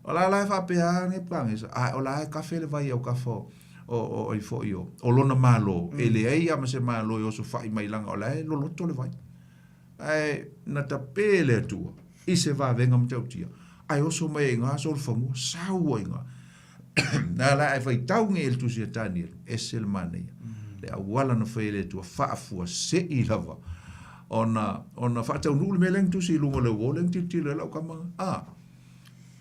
O la la e faapea lava Nebukanesa, a o la e kafe le vai i aukafa o, o, o, o, foi o, o lona malo. E leai lava ma se malo e osofai mai leaga o la e loloto le vai. Ae na tape le Atua i se vavega matautia, ae oso mai ai i ina solofanua, sau ai i ina. Na la e faitau nei e le tusi a Tanielu, ese le manaia. Le auala na faia e le Atua faafuasei lava ona ona faataunuu le mea lea na tusi i luga o le uo lea na tilotilo ai lau tama a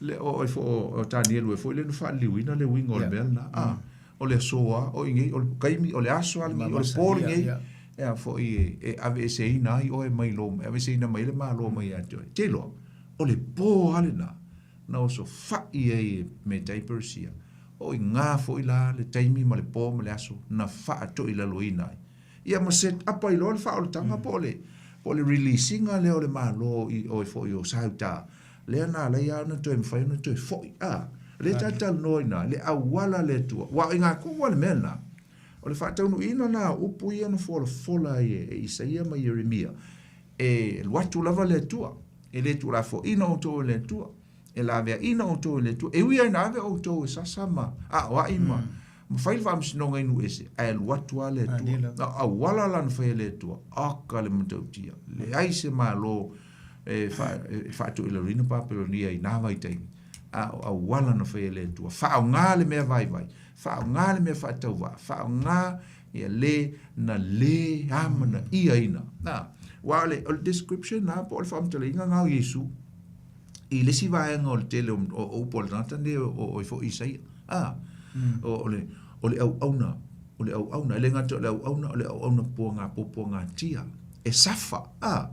le o ai fo o Tanielu e foi lea na faaliliuina le uiga o le mea lena a o le aso a o i nei o le taimi o le aso a lenei o le po lenei e a foi e, e aveeseina ai oe mai lou e aveeseina mai le Malo mai ia te oe. Te iloa o le po a lena na osofai ai e Metai Peresia O i ina foi la le taimi ma le po ma le aso na faatoilaloina ai. Ia ma set up ai loa le faaolataga po o le po o le release ina lea o le Malo i oe foi o Sauta, lea na ala ai lava ona toe mafai ona toe foi. A, lea ta talanoa i ina, le auala a le Atua. Aua o i ina tonu lava le mea lena, o le faataunuuina lena o upu ia na folafola ai e Isaia ma Ieremia, e alu atu lava le Atua, e le tuulafoaiina outou e le Atua. E laveaiina outou e le Atua. E ui lava ina ave outou e sasa ma aoai ma, ma fai le faamasinoga i nuu ese, ae alu atu lava le Atua. Na o auala la na faia e le Atua, oka le matautia. Leai se Malo e, fa, e faatoilaloina Papelonia i na vaitaimi, a o auala na faia e le Atua. Faaaoga le mea vaivai, faaaoga le mea faatauvaa, faaaoga ia le na le amanaiaina. Na, aua o le, o le description na po o le faamatalaina na o Iesu. I le isi vaega o le tele o, o, o upu a le tagata nei o, o, o foi Isaia. A, mm. o, o, le, o le auauna, o le auauna, e le gata o le auauna, o le auauna puaga, puapuagatia, e safa, a,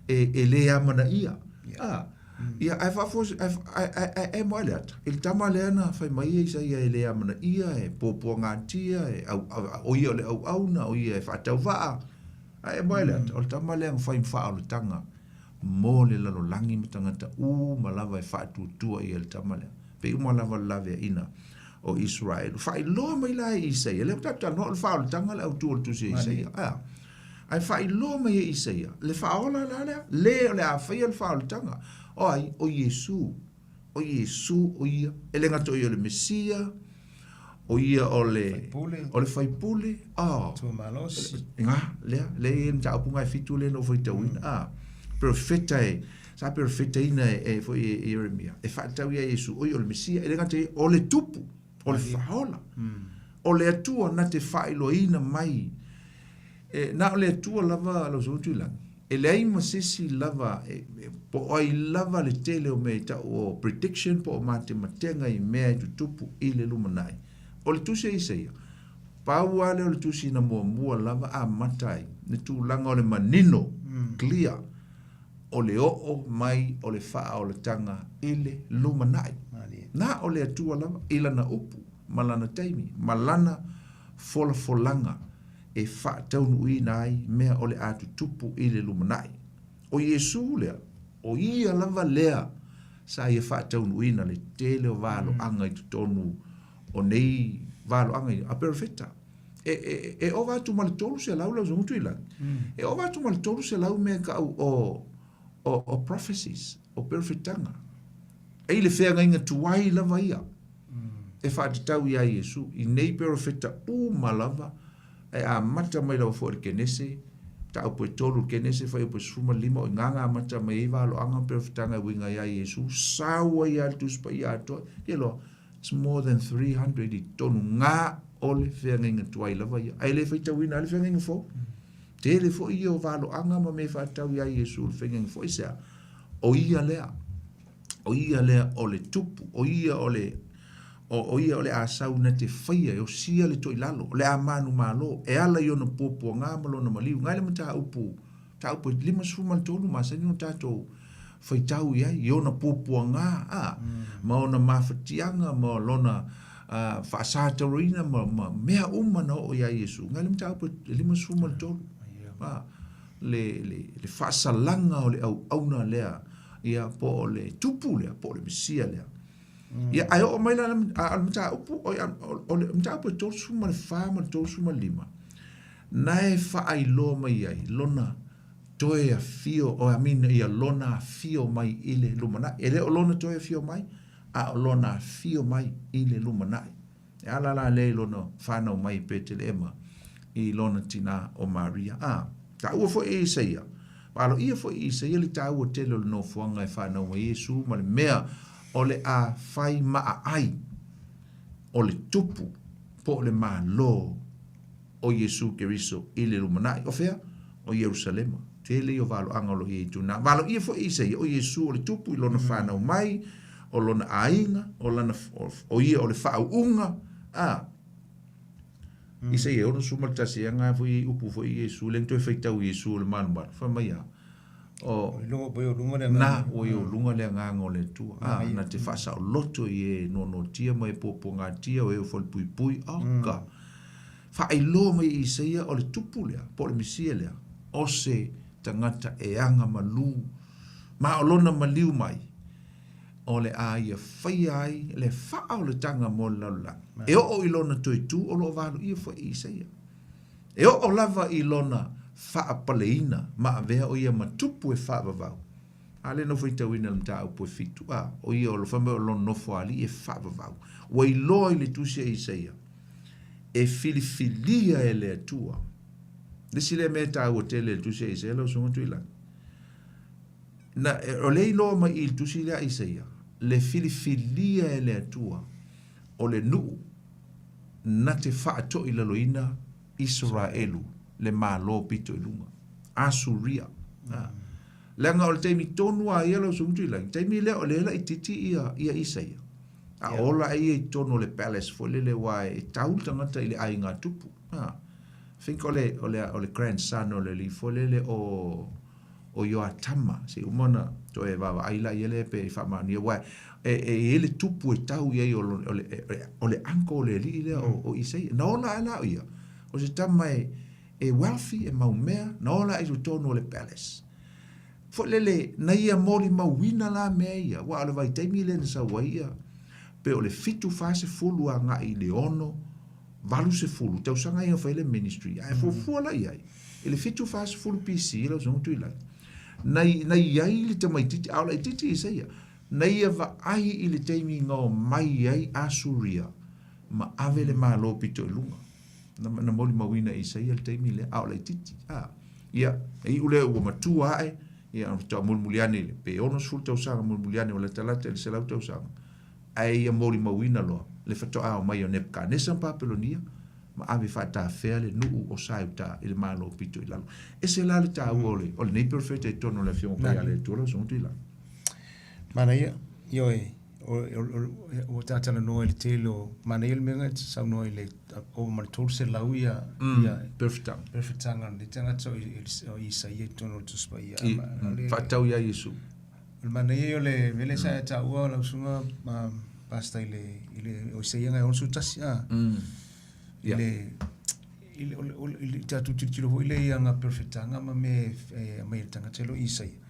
e, e le amanaia. Yeah. A, mm. ia, ae faafuasei, ae, ae, ae, ae, ae mo le ata. I le tama lea na fai mai e Isaia e le amanaia, e puapuagatia, e au, au, o ia o le auauna, o ia e faatauvaa. Ae mo le ata, o le tama lea na fai ma faaolataga mo le lalolagi ma tagata uma lava e faatuatua i ai le tama lea. Pei uma lava le laveaiina o Iseraelu. Faailoa mai la e Isaia, lea ua tatou talanoa o le faaolataga le autu o le tusi a Isaia. Ae a? Ae faailoa mai e Isaia le faaola la lea, le o le a faia le faaolataga. O ai? O Iesu. O Iesu o ia, e le gata o ia o le Mesia, o ia o le Faipule. o le faipule, oh. Atua malosi. Nga, lea, lea e i ai le mataupu nga e fitu lea na ou faitauina. Mm. Ah, perofeta e, sa perofetaina e, e foi e Ieremia, e faatatau ia Iesu, o ia o le Mesia, e le gata ia, o le tupu, o le faaola. Mm. O le Atua na te faailoaina mai E, na o le Atua lava lau Susuga Tuilagi. E leai ma se isi lava, e, e, po o ai lava le tele o mea i tau o prediction po o matematega i mea e tutupu i le lumanai. O le tusi a Isaia, pau lava lea o le tusi na muamua lava amata ai le tulaga o le manino, clear, o le oo mai o le faaolataga i le lumanai. Na o le Atua lava i lana upu ma lana taimi ma lana folafolaga e faataunuuina ai mea o le a tutupu i le lumanai. O Iesu lea, o ia lava lea sa ia faataunuuina le tele o valoaga i totonu o nei valoaga ia a perofeta. E, e, e ova atu ma le 300 lau susuga Tuilagi. E ova atu ma le 300 mea tau o, o, o prophecies, o perofetaga. E i le feagaiga tuai lava ia. e faatatau iā Iesu i nei perofeta uma lava, e amata mai lava foi i le Kenese, mataupu e tolu i le Kenese, fuaiupu e 15, o i ina na amata mai ai valoaga ma perofetaga e uiga iā Iesu, sau ai lava le Tusi Paia atoa, te iloa, it's more than 300 i totonu, na o le feagaiga tuai lava ia, ae le faitauina ai le feagaiga fou. Tele foi ia o valoaga ma mea e faatatau iā Iesu i le feagaiga fou, aisea? O ia lea. O ia lea o le tupu, o ia o le o, o ia o le a sau na te faia e osia le toilalo, o le a manumalo, e ala i ona puapuaga ma lona maliu. Ngai le mataupu, mataupu e 53 masani ona tatou faitau i ai, i ona puapuaga, a, ma ona mafatiaga ma lona uh, faasatauroina ma, ma mea uma na oo iā Iesu. Ngai le mataupu e 53. A, le, le, le faasalaga o le auauna lea ia po o le tupu lea po o le Mesia lea. Mm. Ia ae oo mai la a o le mataupu o le mataupu e 34 ma le 35 na e faailoa mai ai lona toe afio o I mean ia lona afio mai i le lumanai. E le o lona toe afio mai, a o lona afio mai i le lumanai. E ala la lea i lona fanau mai i Peteleema i lona tinā o Maria. Ā, taua foi e Isaia, ma aloaia foi e Isaia le taua tele o le nofoaga e fanau ai Iesu ma le mea o le a fai maa ai o le tupu po o le malo. o Iesu Keriso i le lumanai. O fea? O Ierusalema. Tele ia o valoaga o lo o i ai i tuna. Valoia foi e Isaia, o Iesu o le Tupu i lona fanau mai, o lona aiga, o lana, o ia o le faauuga, a. Isaia 61, e aga foi i upu foi i Iesu, le na toe faitau Iesu o le malumalu, fai mai a, o, na, ua i ou luga le agaga o le Atua, a, na te faasaoloto i e noanoatia ma e puapuagatia, o e o falepuipui, oka. Faailoa mai e Isaia o le Tupu lea, po o le Mesia lea, o se tagata e aga malū, ma o lona maliu mai, o le a ia faia ai le faaolataga mo le lalolagi. E oo i lona toe tu o lo o valoia foi e Isaia. E oo lava i lona faapaleina ma avea o ia ma tupu e faavavau. A lea na ou faitauina i le mataupu e fitu, a, o ia o lo fai mai o lona nofoalii e faavavau. Ua iloa i le tusi a Isaia, e filifilia e le Atua. Le isi lea mea e taua tele i le tusi a Isaia lau Susuga Tuilagi, na, o lea e iloa mai i le tusi lea a Isaia, le filifilia e le Atua o le nuu na te faatoilaloina Isaraelu, le Malo pito i luga. Asuria. Mm. Leaga o le taimi tonu a ia lau Susuga Tuilagi, taimi lea o lea e laitiiti ia, ia Isaia. A ola ai ia i totonu o le palace foi lele aua e tau le tagata i le aiga tupu. Ha. Think o le, o le, o le grandson o le alii foi lele o, o Ioatama, se i uma ona toe vaavaai la ia lea pe faamaonia, aua e, e i ai le tupu e tau i ai o, o, le, o le uncle o le alii lea o, o Isaia. Na ola ae la o ia, o se tama e, e wealthy, e mau mea, na ola ae i totonu o le palace. Foi lele, na ia molimauina la mea ia, aua o le vaitaimi lea na sau ai ia, pe o le 7 40 agai i le 6 80 tausaga ia na fai ai le ministry, ae fuafua la i ai, i le 7 40 BC lau Susuga Tuilagi, na, na i ai le tamaitiiti, a o laitiiti Isaia, na ia vaai i le taimi na omai ai Asuria ma ave le Malo pito i luga. Na, na molimauina e Isaia le taimi lea, a o laitiiti. A, ia, e iu lea ua matua ae, ia, ona faatoa mulimuli ane i le, pe 60 tausaga mulimuli ane ua latalata i le 100 tausaga, ae ia molimauina loa le faatoa omai o Nebukanesa ma Papelonia ma ave faatafea le nuu o Saeuta i le Malo pito i lalo. Ese la le taua o le, o lenei perofeta i totonu o le Afioga Paia a le Atua lau Susuga Tuilagi. Manaia, ioe, ua ta talanoa i le tele o, manaia le mea na e saunoa i le ova ma le 300 ia, ia Perofetaga. Perofetaga o lenei tagata o Isaia i totonu o le Tusi Paia. Faatatau ia Iesu. O le manaia ia o le mea lea sa e taua lau susuga Pastor i le, i le, o Isaia e 61, a. I le, i le, i le tatou tilotilo foi lea i ana perofetaga ma mea e aumai e le tagata e le o Isaia.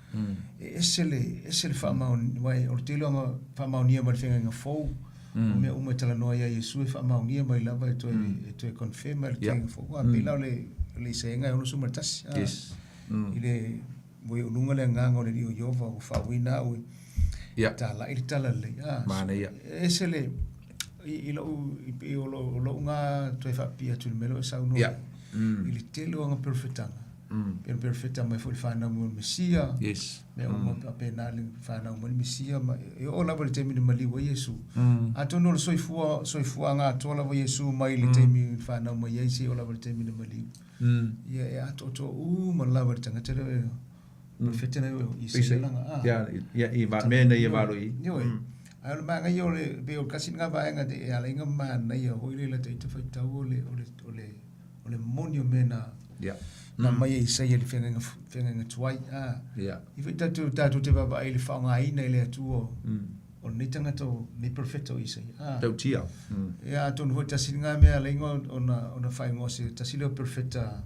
E ese le, ese le faamaonia, aua o le tele o ana faamaonia mai le feagaiga fou, o mea uma e talanoa ai ia Iesu e faamaonia mai lava e toe, e toe confirm e le feagaiga fou. A pei la o le, o le Isaia e 61, a. I le, Ua i ou luga le agaga o le Alii o Ieova, ua faauuina au e talai le talalelei. Ah, Manaia. E ese le, i, i lou, i, i o lou, o lou ngā toe faapipii atu i le mea lea ua e saunoa ai. I le tele o ana perofetaga. Pei ona perofeta mai foi i le fanau mai o le Mesia. Mea uma faapena le fanau mai le Mesia. Ma, e oo lava i le taimi na maliu ai Iesu. Atonu o le soifua, soifuaga atoa lava o Iesu mai le taimi na fanau mai ai seia oo lava i le taimi na maliu. Ia e atoatoa uma lava le tagata lea e perofeta lea o Isaia lana a. Ia, ia, i va, mea na ia valo i. Ioe. Ae o le manaia o le, pei o le tasi lena vaega e ala ai ona manaia foi le la ita faitau o le, o le, o le, o le moni o mea na, na aumai e Isaia i le feagaiga, feagaiga tuai. A. I foi tatou, tatou te vaavaai i le faaaogaina e le Atua o, o lenei tagata o lenei perofeta o Isaia. Ah. Tautia. Ia, atonu foi tasi lena mea ala ai ona, ona faaigoa se tasi lea o perofeta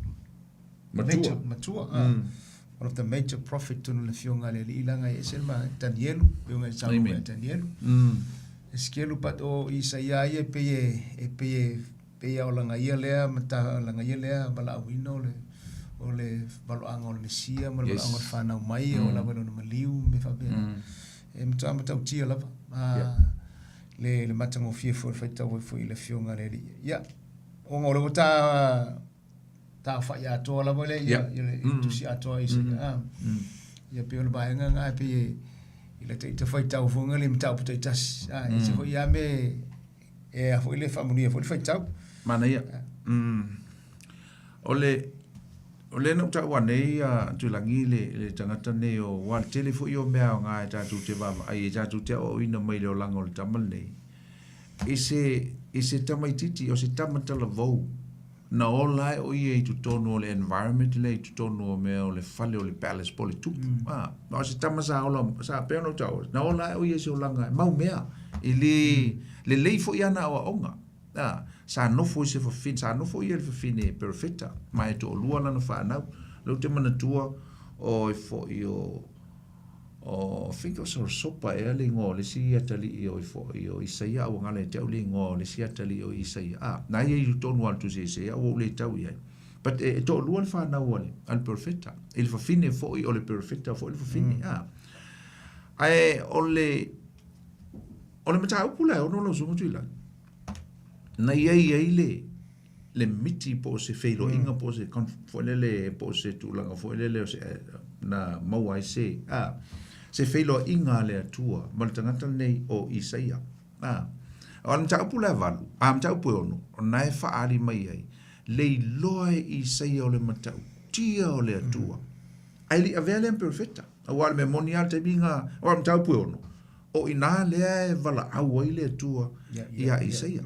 Matua. Major, matua. Ah. One of the major prophet tonu le afioga a le Alii leaga e ese le ma Danielu, pei ona e saunoa mai ia Danielu. Esekielu but o Isaia ia e pei e, e pei e, pei e olaga ia lea ma ta olaga ia lea valaauina o le o le valoaga o le Mesia ma le valoaga o le fanau mai, e oo lava i lona maliu ma mea faapena. E matua matautia lava le, le matagofie foi o le faitau ai foi i le Afioga a le Alii. Ia, ona o lea ua ta, taofai atoa lava lea ia, ia le tusi atoa i se, ia pei o le vaega lena e pei e, i lata ita faitau foi lea i mataupu taitasi, a, e ese foi lava mea e, e a foi le faamanuia foi le faitau. Manaia. O le o lea na ou taua nei a Tuilagi le le tagata nei o aua o le tele foi o mea aoga e tatou te vaavaai ai tatou te aoaoina mai le olaga o le tama lenei i se i se tamaititi o se tama talavou na ola ai o ia i totonu o le environment lea i totonu o mea o le fale o le palace po o le tupu a o se tama sa ola sa pei ona ou taua na ola ai o ia i se olaga e mau mea e lē lelei foi ana aoaoga a sa nofo i se fafine sa nofo ia i le fafine perofeta ma e toalua lana fanau lea ou te manatua o e foi o o think o Sorosopa ea le igoa o le isi atalii o foi o Isaia a ua galo ia te au le igoa o le isi atalii o Isaia a na ia i totonu lava o le Tusi a Isaia ua ou le tau i ai but e, e toalua le fanau a le, a le perofeta i le fafine foi o le perofeta foi le fafine a ae o le o le mataupu la e ono lau susuga Tuilagi na i ai ai le le miti po o se feiloaiga po o se foi lele po o se tulaga foi lele o se na maua ai se a se feiloaiga a le Atua ma le tagata lenei o Isaia. A o le mataupu la e valu, a mataupu e ono, o na e faaali mai ai le iloa e Isaia o le matautia o le Atua. Ae le i avea lea ma perofeta. Aua o le mea moni lava le taimi na, o le mataupu e ono, O i inā lea e valaau ai le Atua iā Isaia.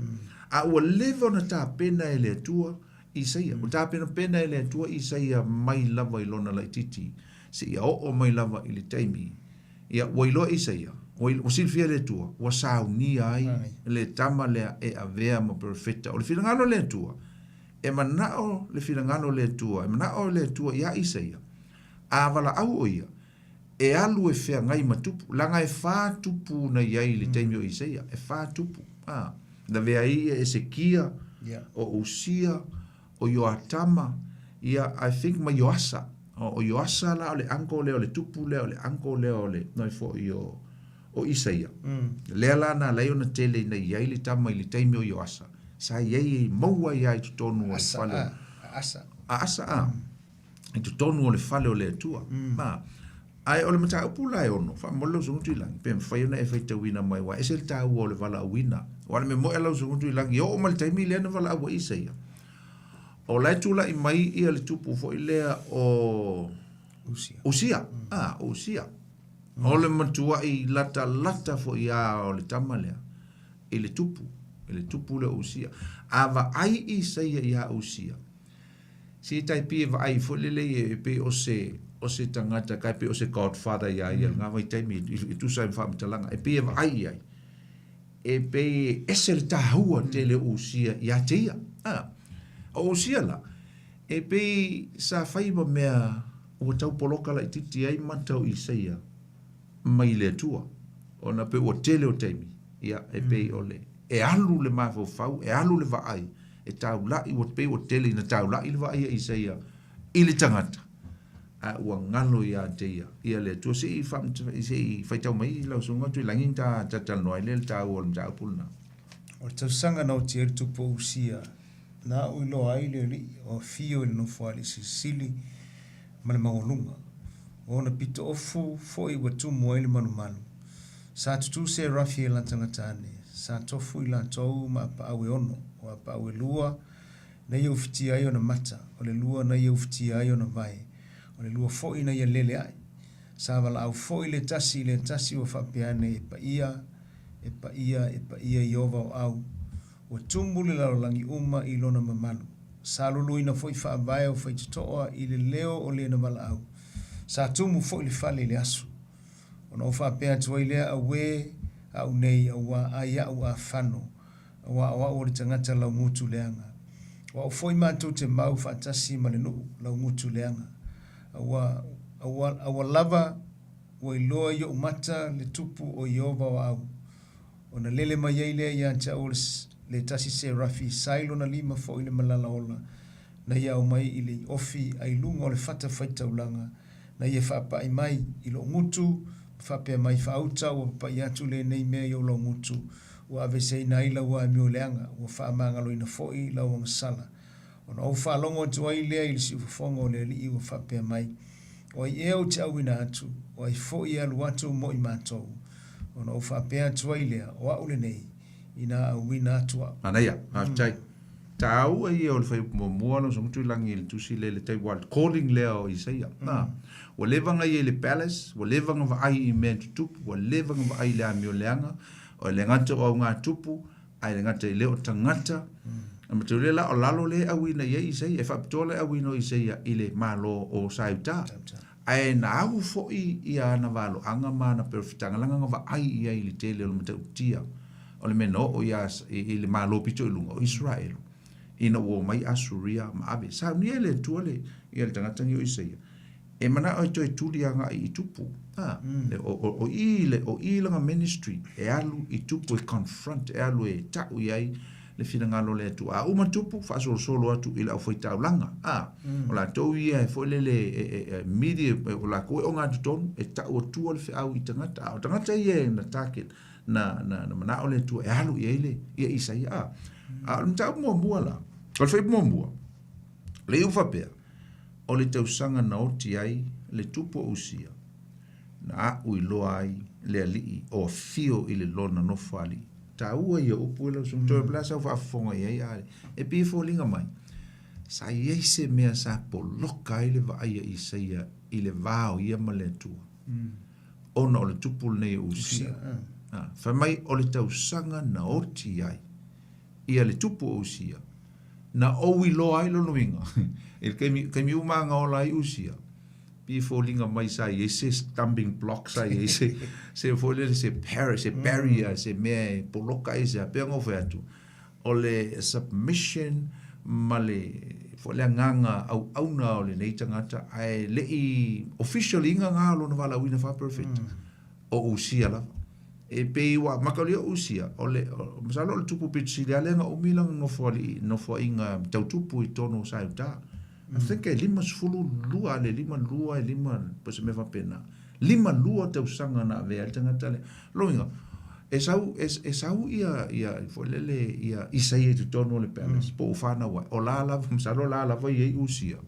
A ua leva ona tapena e le Atua Isaia. Ua tapenapena e le Atua Isaia mai lava i lona laitiiti seia oo mai lava i le taimi, ia, ua iloa e Isaia, ua silafia e le Atua, ua saunia ai le tama lea e avea ma perofeta. O le finagalo o le Atua, e manao le finagalo o le Atua, e manao le Atua iā Isaia, a valaau o ia, e alu e feagai ma tupu, leaga e fa tupu na i ai i le taimi o Isaia, e fa tupu. A, lavea ai ia Esekia, o Usia, o Ioatama, ia, I think ma Ioasa. O, o Ioasa la o le uncle lea, o le tupu lea, o le uncle lea o le, noi foi o, o Isaia. Lea la na ala ai ona tele ina i ai le tama i le taimi o Ioasa, sa i ai e maua ai lava i totonu o le fale. A Asa. A Asa, a. I totonu o le fale o le Atua. A, ae o le mataupu la e ono, faamolemole lau Susuga Tuilagi, pe mafai ona e faitauina mai, aua e ese le taua o le valaauina. Aua o le mea moi a lau Susuga Tuilagi, e oo mai le taimi lea na valaau ai Isaia, o la e tulai mai ia le tupu foi lea o Usia. Usia. A, o Usia. O le matuai latalata foi lava o le tama lea i le tupu, i le tupu lea o Usia. A vaai Isaia ia Usia, Se tai pei e vaai foi lele e pei o se o se tagata kai pei o se godfather iā ia i lena vaitaimi e tusa ai ma faamatalaga e pei e vaai i ai e pei e ese le taua tele o Usia iā te ia. A, o Usia la, e pei sa fai ma mea ua tau poloka laitiiti ai mata o Isaia mai le Atua, ona pei ua tele o taimi, ia, e pei o le, e alu le mafaufau, e alu le vaai, e taula'i, ua pei ua tele ina taula'i le vaai a Isaia i le tagata, a ua galo ia te ia, ia le Atua. Se i se i faitau mai lau Susuga Tuilagi na ta talatalanoa ai lea i le taua o le mataupu lena. O le tausaga na oti ai le tupu o Usia, na aʻu iloa ai le Alii o afio i le nofoalii silisili ma le maualuga. O ona pitoofu foi ua tumu ai le malumalu. Sa tutū serafi e latagata ane, sa tofu i latou ma apaau e ono, o apaau e lua na ia ufitia ai ona mata, o le lua na ia ufitia ai ona vae, o le lua foi na ia lele ae. Sa valaau foi le tasi i le tasi ua faapea ane, E paia, e paia, e paia Ieova o au, Ua tumu le lalolagi uma i lona mamalu. Sa luluina foi faavae o faitotoa i le leo o lena valaau. Sa tumu foi le fale i le asu. Ona ou faapea atu ai lea, Auē, a'u nei, auā ai a'u afano, auā o a'u o le tagata laugutu leaga. O a'u foi matou te mau faatasi ma le nuu laugutu leaga. Aua, aua, aua lava ua iloa i o'u mata le tupu o Ieova o a'u. Ona lele mai ai lea ia te au o le tasi serafi sa i lona lima foi le malala ola, na ia aumai i le iofi a i luga o le fata faitaulaga, na ia faapai mai i lou gutu, ma faapea mai, Faauta, ua papai atu lenei mea i ou laugutu, ua aveeseina ai lau amio leaga, ua faamagaloina foi lau agasala. Ona ou faalogo atu ai lea i le siufofoga o le Alii ua faapea mai, O ai ea ou te auina atu, o ai foi e alu atu mo i matou? Ona ou faapea atu ai lea, O a'u lenei, inā auina atu a'u. Manaia, faafetai. Taua ia o le fuaiupu muamua lau Susuga Tuilagi i le tusi lea i le taimi le calling lea o Isaia. Na, ua leva ona ia i le palace, ua leva ona vaai i mea tutupu, ua leva ona vaai i le amio leaga, o le gata o augatupu, ae le gata i lea o tagata. E mataulia la o lalo lea e auina i ai Isaia, e faapitoa le auina o Isaia i le Malo o Saiuta. Ae na au foi ia ana valoaga ma ana perofetaga leaga na vaai i ai i le tele o le matautia o le mea na oo ia i le Malo pito i luga o Isaraelu ina ua omai Asuria ma ave. Saunia e le Atua le ia le tagata nei o Isaia e manao e toe tuli agai i tupu. A, o, o, o i le, o i lana ministry e alu i tupu e confront, e alu e ta'u i ai le finagalo o le Atua. A uma tupu, faasolosolo atu i le aufaitaulaga. A, o latou ia e foi lele e, e, e media, o latou e ogatotonu, e ta'u atua le feau i tagata. A o tagata ia e na target, na, na, na manao le Atua e alu i ai le, ia Isaia. A, a o le mataupu muamua la, o le fuaiupu muamua, le iu faapea, o le tausaga na oti ai le tupu o Usia, na aʻu iloa ai le alii o afio i le lona nofoalii. Taua ia upu e lau susuga, toe pla sau faafofoga i ai a e pei e foliga mai, sa i ai se mea sa poloka ai le vaai a Isaia i le va o ia ma le Atua, ona o le tupu lenei o Usia. Fai mai o le tausaga na oti ai ia le tupu o Usia, na ou iloa ai lona uiga, i le taimi, taimi uma na ola ai Usia, pei e foliga mai sa i ai se stumbling block, sa i ai se, se foi lele, se par, se barrier, se mea e poloka ai se a pei ona ou fai atu, o le submission ma le foi le agaga auauna o lenei tagata, ae le i official ina na o lona valaauina faa-perofeta. O Usia lava. E pei ua mataulia o Usia, o le, masalo o le tupu pito sili lava lea na umi lana nofoalii, nofoaiga tau tupu i totonu o Saiuta. I think e 52 le 52 e lima, po o se mea faapena. 52 tausaga na avea ai le tagata lea. Lona uiga, e sau, e, e sau ia, ia, foi lele, ia Isaia i totonu o le palace, po o fanau ai. O la lava, masalo o la lava e i ai Usia.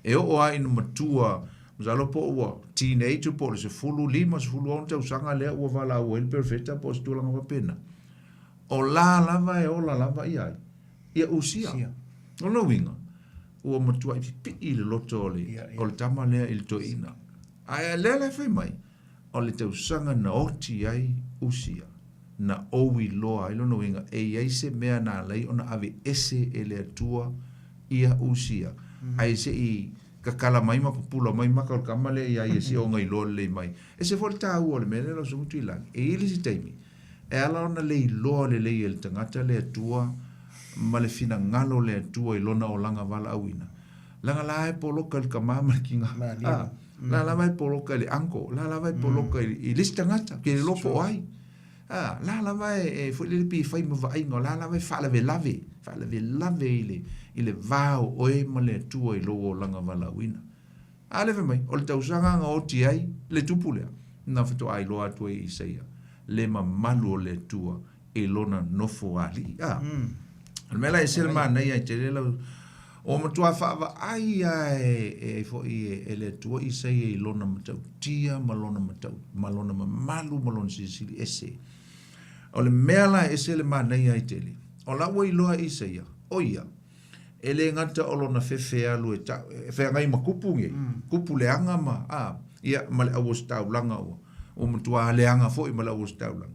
E oo lava ina matua, masalo po ua teenager po o le 15, 16 tausaga lea ua valaau ai le perofeta po o se tulaga faapena. O la lava e ola lava ia ai, ia Usia. O lona uiga, ua matuai pipii le loto o le, o le tama lea i le toeaina. Ae lea la e fai mai, o le tausaga na oti ai Usia, na ou iloa ai lona uiga e i ai se mea na ala ai ona aveese e le Atua ia Usia, ae se i tatala mai ma pupula mai maka o le tama lea iā ia se i ona iloa lelei mai. E ese foi le taua o le mea lea lau Susuga Tuilagi, e i ai le isi taimi e ala ona le iloa lelei e le tagata le Atua ma le finagalo o le Atua i lona olaga valaauina, leaga la e poloka i le tama ma le tina, a, la lava e poloka i le uncle, la lava e poloka i le isi tagata, ke le iloa po o ai. A, la lava e, e foi lele pei e fai ma vaaiga, o la lava e faalavelave, faalavelave i le, i le va o oe ma le Atua i lou olaga valaauina. A lea fai mai, o le tausaga na oti ai le tupu lea, na faatoa iloa atu ai e Isaia le mamalu o le Atua i lona nofo alii. A, o le mea la e ese le manaia i tele lau, ua matua faavaai lava e, e foi e, e le Atua Isaia i lona matautia ma lona matau, ma lona mamalu ma lona silisili ese. O le mea la e ese le manaia ai tele, o la ua iloa e Isaia, o ia, e le gata o lona fefe e alu e ta'u, e feagai ma kupu nei, kupu leaga ma, a, ia, ma le auositaulaga ua, ua matua leaga foi ma le auositaulaga.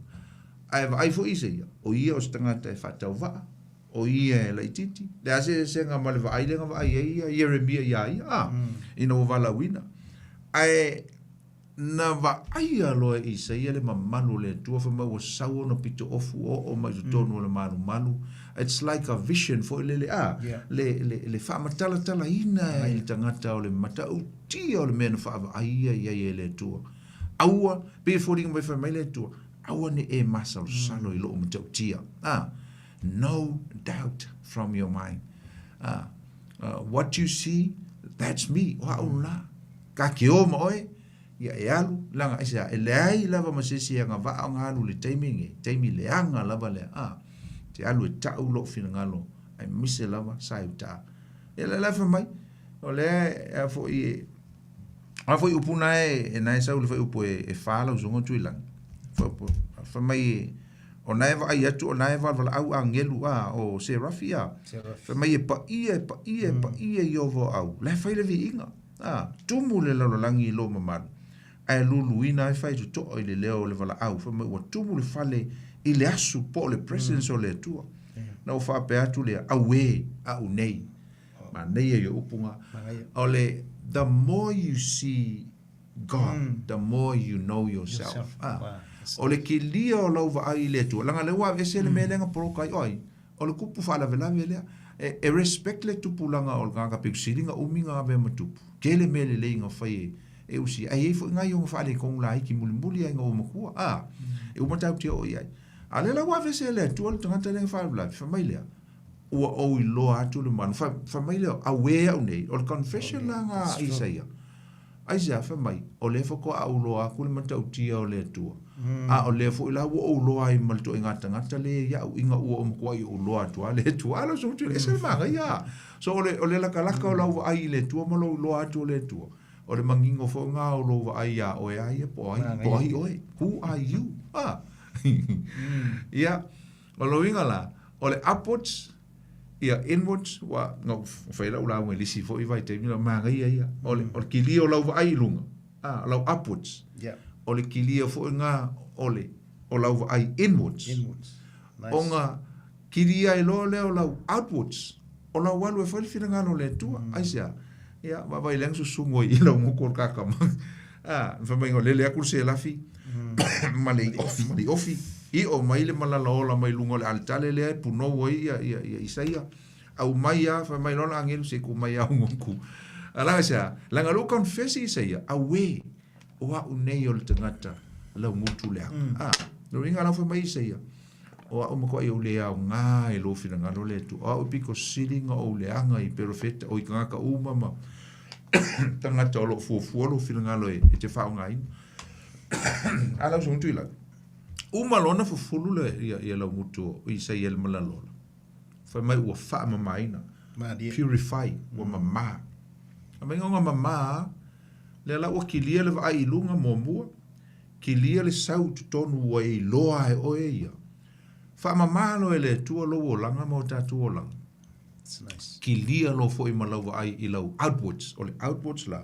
Ae vaai foi Isaia, o ia o se tagata e faatauvaa, o ia e laitiiti, le a se eseesega ma le vaai lea na vaai ai ia Ieremia iā ia, a, ina ua valaauina. Ae na vaaia loa e Isaia le mamalu o le Atua, fai mai ua sau ona pito ofu oo mai i totonu o le malumalu. It's like a vision foi lele, a, le, le, le faamatalatalaina e le tagata o le matautia o le mea na faavaai ia i ai e le Atua. Aua, pei e foliga mai fai mai le Atua, aua ne i e masalosalo i lou matautia. A, no doubt from your mind. A, what you see, that's me. O au la. Ka ke o ma oe, ia e alu, leaga aisea, e leai lava ma se isi e agavaa ona alu i le taimi lenei, taimi leaga lava lea, a, te alu e ta'u lou finagalo, aemaise lava sa e uta. Ia la la fai mai, o lea e, foi e, a foi upu na e, e na e sau le fuaiupu e, e fa lau susuga Tuilagi. Fai mai e, O na e vaai atu o na e valaau agelu a o Serafi a. Fai mai e paia e paia e paia Ieova o au. La e fai le viiga. A, tumu le lalolagi i lou mamalu, ae luluina ai faitotoa i le leo o le valaau, fai mai ua tumu le fale i le asu po o le presence o le Atua. Na ou faapea atu lea, auē, a'u nei. Manaia ia upu na. O le, the more you see God, the more you know yourself. A, o le kilia o lau vaai i le Atua, leaga o lea ua aveese le mea lea na poloka ai, o ai? O le kupu faalavelave lea. E, e respect le tupulaga o le tagata pito sili na umi na avea ma tupu. Tele mea lelei na fai e, e Usia. Ae i ai foi nai ona faaletonu laiti mulimuli ai na ua matua. A, e uma tatou te oo i ai. A o lea la ua aveese e le Atua le tagata lea na faalavelave, fai mai lea, ua ou iloa atu le manu. Fai, fai mai lea, auē au nei. O le confession la na a Isaia. Aisea? Fai mai, o lea faatoa ou iloa atu le matautia o le Atua, a o lea foi la ua ou iloa ai ma le ituaiga tagata lea iaʻu ina ua ou matuai ou iloa atu lava le Atua. A lau susuga e ese le manaia a! So o le, o le latalata o lau vaai i le Atua ma lou iloa atu o le Atua, o le manino foi lena o lou vaai iā oe lava ia po o ai, po o ai oe. Who are you? A! Ia, o lona uiga la, o le upwards, Ia, inwards, ua, na ou fai lau lauga i le isi foi vaitaimi, o le manaia ia. O le, o le kilia o lau vaai i luga, a, o lau upwards. Yeah. O le kilia foi lena o le, o lau vaai inwards. Inwards. Nice. Ona kilia ai loa lea o lau outwards, o lau alu e fai le finagalo o le Atua. Aisea? Ia, vaavaai lea na susugu ai i lau motu o le kakama. A, fai mai, lele atu le selafi ma le ma le ofi, i'o mai le malala ola mai luga o le aletale lea e punou ai ia, ia, ia Isaia. Aumai a, fai mai loa le agelu se ku mai au ngoku. Ala aisea, leaga lea ua confess Isaia, auē, o a'u nei o le tagata laugutu leaga. A, lona uiga la ua fai mai Isaia, o a'u matuai ou le aoga i lou finagalo le Atua. O a'u e pito sili ona ou leaga i perofeta, o i tagata uma ma tagata o lo o fuafua lou finagalo e te faaaogaina. A lau susuga Tuilagi, uma loa ona fufulu le, ia, ia laugutu o Isaia i le malalola, fai mai ua faamamaina, purify, ua mama. Fai mai ona mama, lea la ua kilia le vaai i luga muamua, Kilia le sau i totonu ua e iloa e oe ia. Faamama loa e le Atua lou olaga ma o tatou olaga. Nice. Kilia loa foi ma lau vaai i lau outwards. O le outwards la,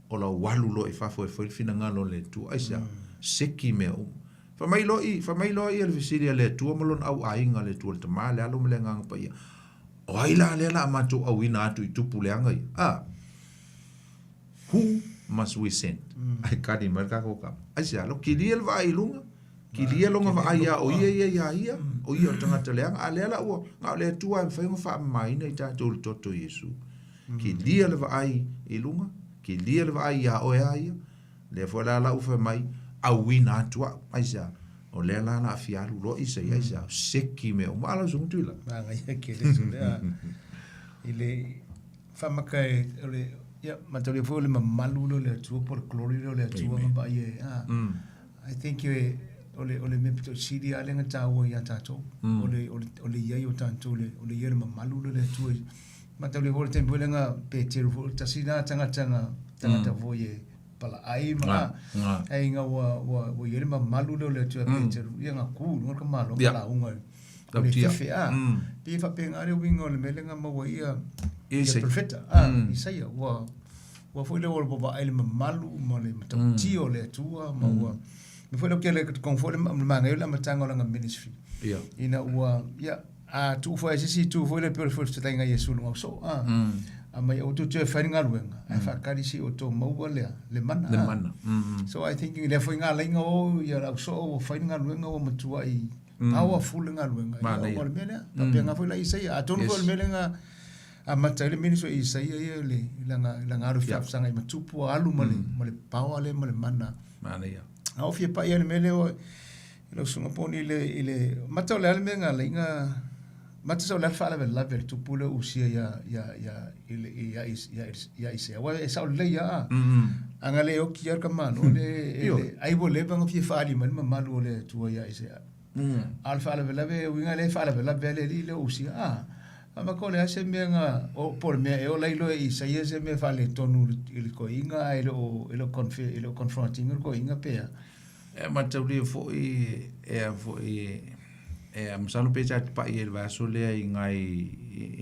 o lau alu loa i fafo e fai le finagalo o le Atua. Aisea? Seki mea uma. Fai mai loa i, fai mai loa ia le fesili a le Atua ma Lona au aiga, le Atua le Tama, le Alo ma le Agaga Paia. O ai la lea la a matou auina atu i tupu leaga ia? A! Who must we send? Ae kali mai le tatou tama. Aisea? Lo kilia le vaai i luga, kilia lona vaai ia o ia ia ia ia, o ia o le tagata leaga, a lea la ua, na o le Atua e mafai ona faamamaina i tatou i le toto o Iesu. Kilia le vaai i luga, kilia le vaai ia oe a ia, lea foi la la ua fai mai, auina atu au. Aisea? O lea la la fia alu loa Isaia, aisea? Seki mea uma. A lau susuga Tuila. Manaia kele lea i le Faamaka e, o le, ia, mataulia foi o le mamalu lea o le Atua po o le glory lea o le Atua ma vaai e, a, I think e, o le, o le mea pito sili lava lea na taua ia tatou, o le, o le, o le i ai o tatou, le, o le i ai o le mamalu lea o le Atua. Mataulia foi o le taimi foi lea na Peteru foi, tasi lena tagata na, tagata foi e palaai ma, ae ina ua, ua, ua i ai le mamalu lea o le Atua ia Peteru, ia na ku i luga le tamaloa ma lauga O le fefe, a. Pei e faapena le uiga o le mea lea na maua ai ia, ia profeta, a, Isaia. Ua, ua foi lea ua vaai le mamalu ma le matautia o le Atua, ma ua, mea foi lea ou te le talitonu foi le manaia o le amataga o lana ministry. Ina ua, ia, a tuu foi i se isi itu foi lea pei o le fetalaiga a Iesu i luga o soo, a. Aumai aua tou te toe fai le galuega, ae faatali se i outou maua le, le mana. Le mana. So I think lea foi na ala ai ona o ia le au soo ua fai le galuega ua matuai Powerful le galuega. Manaia. O le mea lea. Faapena foi la Isaia. Atonu foi o le mea lea na amata ai le ministry o Isaia ia i le, i lana, i lana alu feafesagai ma tupu ua alu ma le, ma le power lea ma le mana. Manaia. A o fia pai i le mea lea o i lau susuga Poni i le, i le, mata o le a le mea na ala ai na, mata sa o le a le faalavelave a le tupu lea o Usia ia, ia, ia, i le, ia, ia, ia Isaia. Aua e sao lelei lava. A na le oki lava le tamaloa le, e le, ai ua leva ona fia faaali mai le mamalu o le Atua ia Isaia. A o le faalavelave, o uiga lea e faalavelave lava le alii lea o Usia. A, maka o le a se mea na, o, po o le mea ea o lailoa e Isaia se mea faaletonu i le toeaina ae le o, e le o, e le o confront ina le toeaina pe a. E mataulia foi e a foi e. E masalo pe ta te pa'i ai i le vaiaso lea i ngai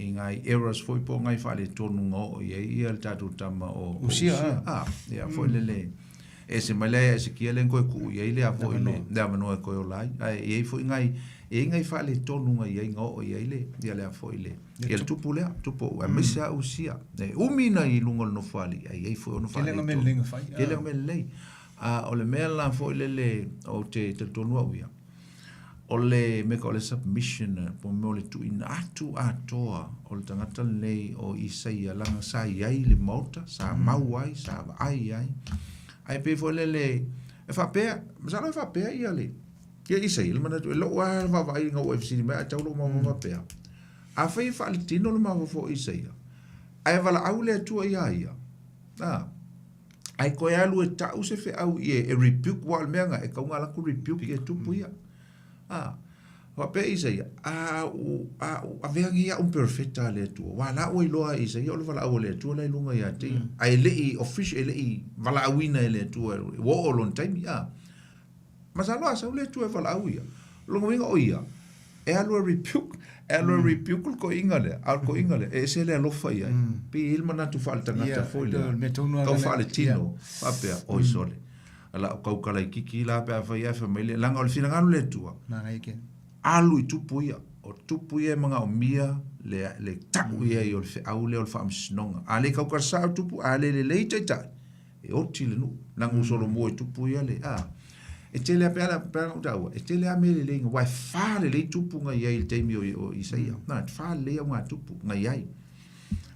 i ngai errors foi po o ngai faaletonu na oo i ai ia le tatou tama o Usia, a. A, ia foi lele e ese mai lea ia Esekia lea na toe tuu i ai le a foi le le avanoa e toe ola ai. Ae i ai foi ngai e i ai ngai faaletonu na i ai na oo i ai le ia le a foi le ia le tupu lea, tupu o aemaise lava Usia. E umi na i luga o le nofoalii ae i ai foi ona Tele na mea lelei na fai. Tele na mea lelei. A o le mea la foi lele ou te talitonu au ia, o le mea o le submission po o le mea o le tuuina atu atoa o le tagata lenei o Isaia leaga sa i ai i le Maota, sa mau ai, sa vaai ai. Ae pei foi lele e faapea, masalo e faapea ia le ia Isaia le manatu i lou lava vaavaai ina ua e fesili mai ae tau lou mafaufau faapea, afai e faaletino le mafaufau o Isaia ae valaau le Atua ia ia, a, Ae toe alu e tau se feau i e, e rebuke, aua o le mea lena, e tatau ona alu atu rebuke ia tupu ia. A, faapea Isaia, a u, a u avea nei au ma perofeta a le Atua, aua la ua iloa e Isaia o le valaau a le Atua la e i luga ia te ia. Ae le i official, e le i valaauina e le Atua, ua oo lona taimi, a. Masalo a sau le Atua e valaau ia. O lona uiga o ia, e alu e rebuke, e alu e rebuke le toeaina lea, a o le toeaina lea, e ese le alofa i ai. Pei e i ai le manatu faaletagata foi lea, tau faaletino, faapea, oi sole, o lau tau laitiiti la pe afai ae fai mai le, leaga o le finagalo o le Atua, alu i tupu ia, o tupu ia e manaomia le, le tau i ai o le feau lea o le faamasinoga. A le tautala sao tupu, a le lelei taitai, e oti le nuu, leaga ua solomua i tupu ia le, a, e tele a, pe a, pe a na ou taua, e tele a mea lelei, aua e fa lelei tupu na i ai i le taimi o, o Isaia, na, e fa lelei augatupu na i ai.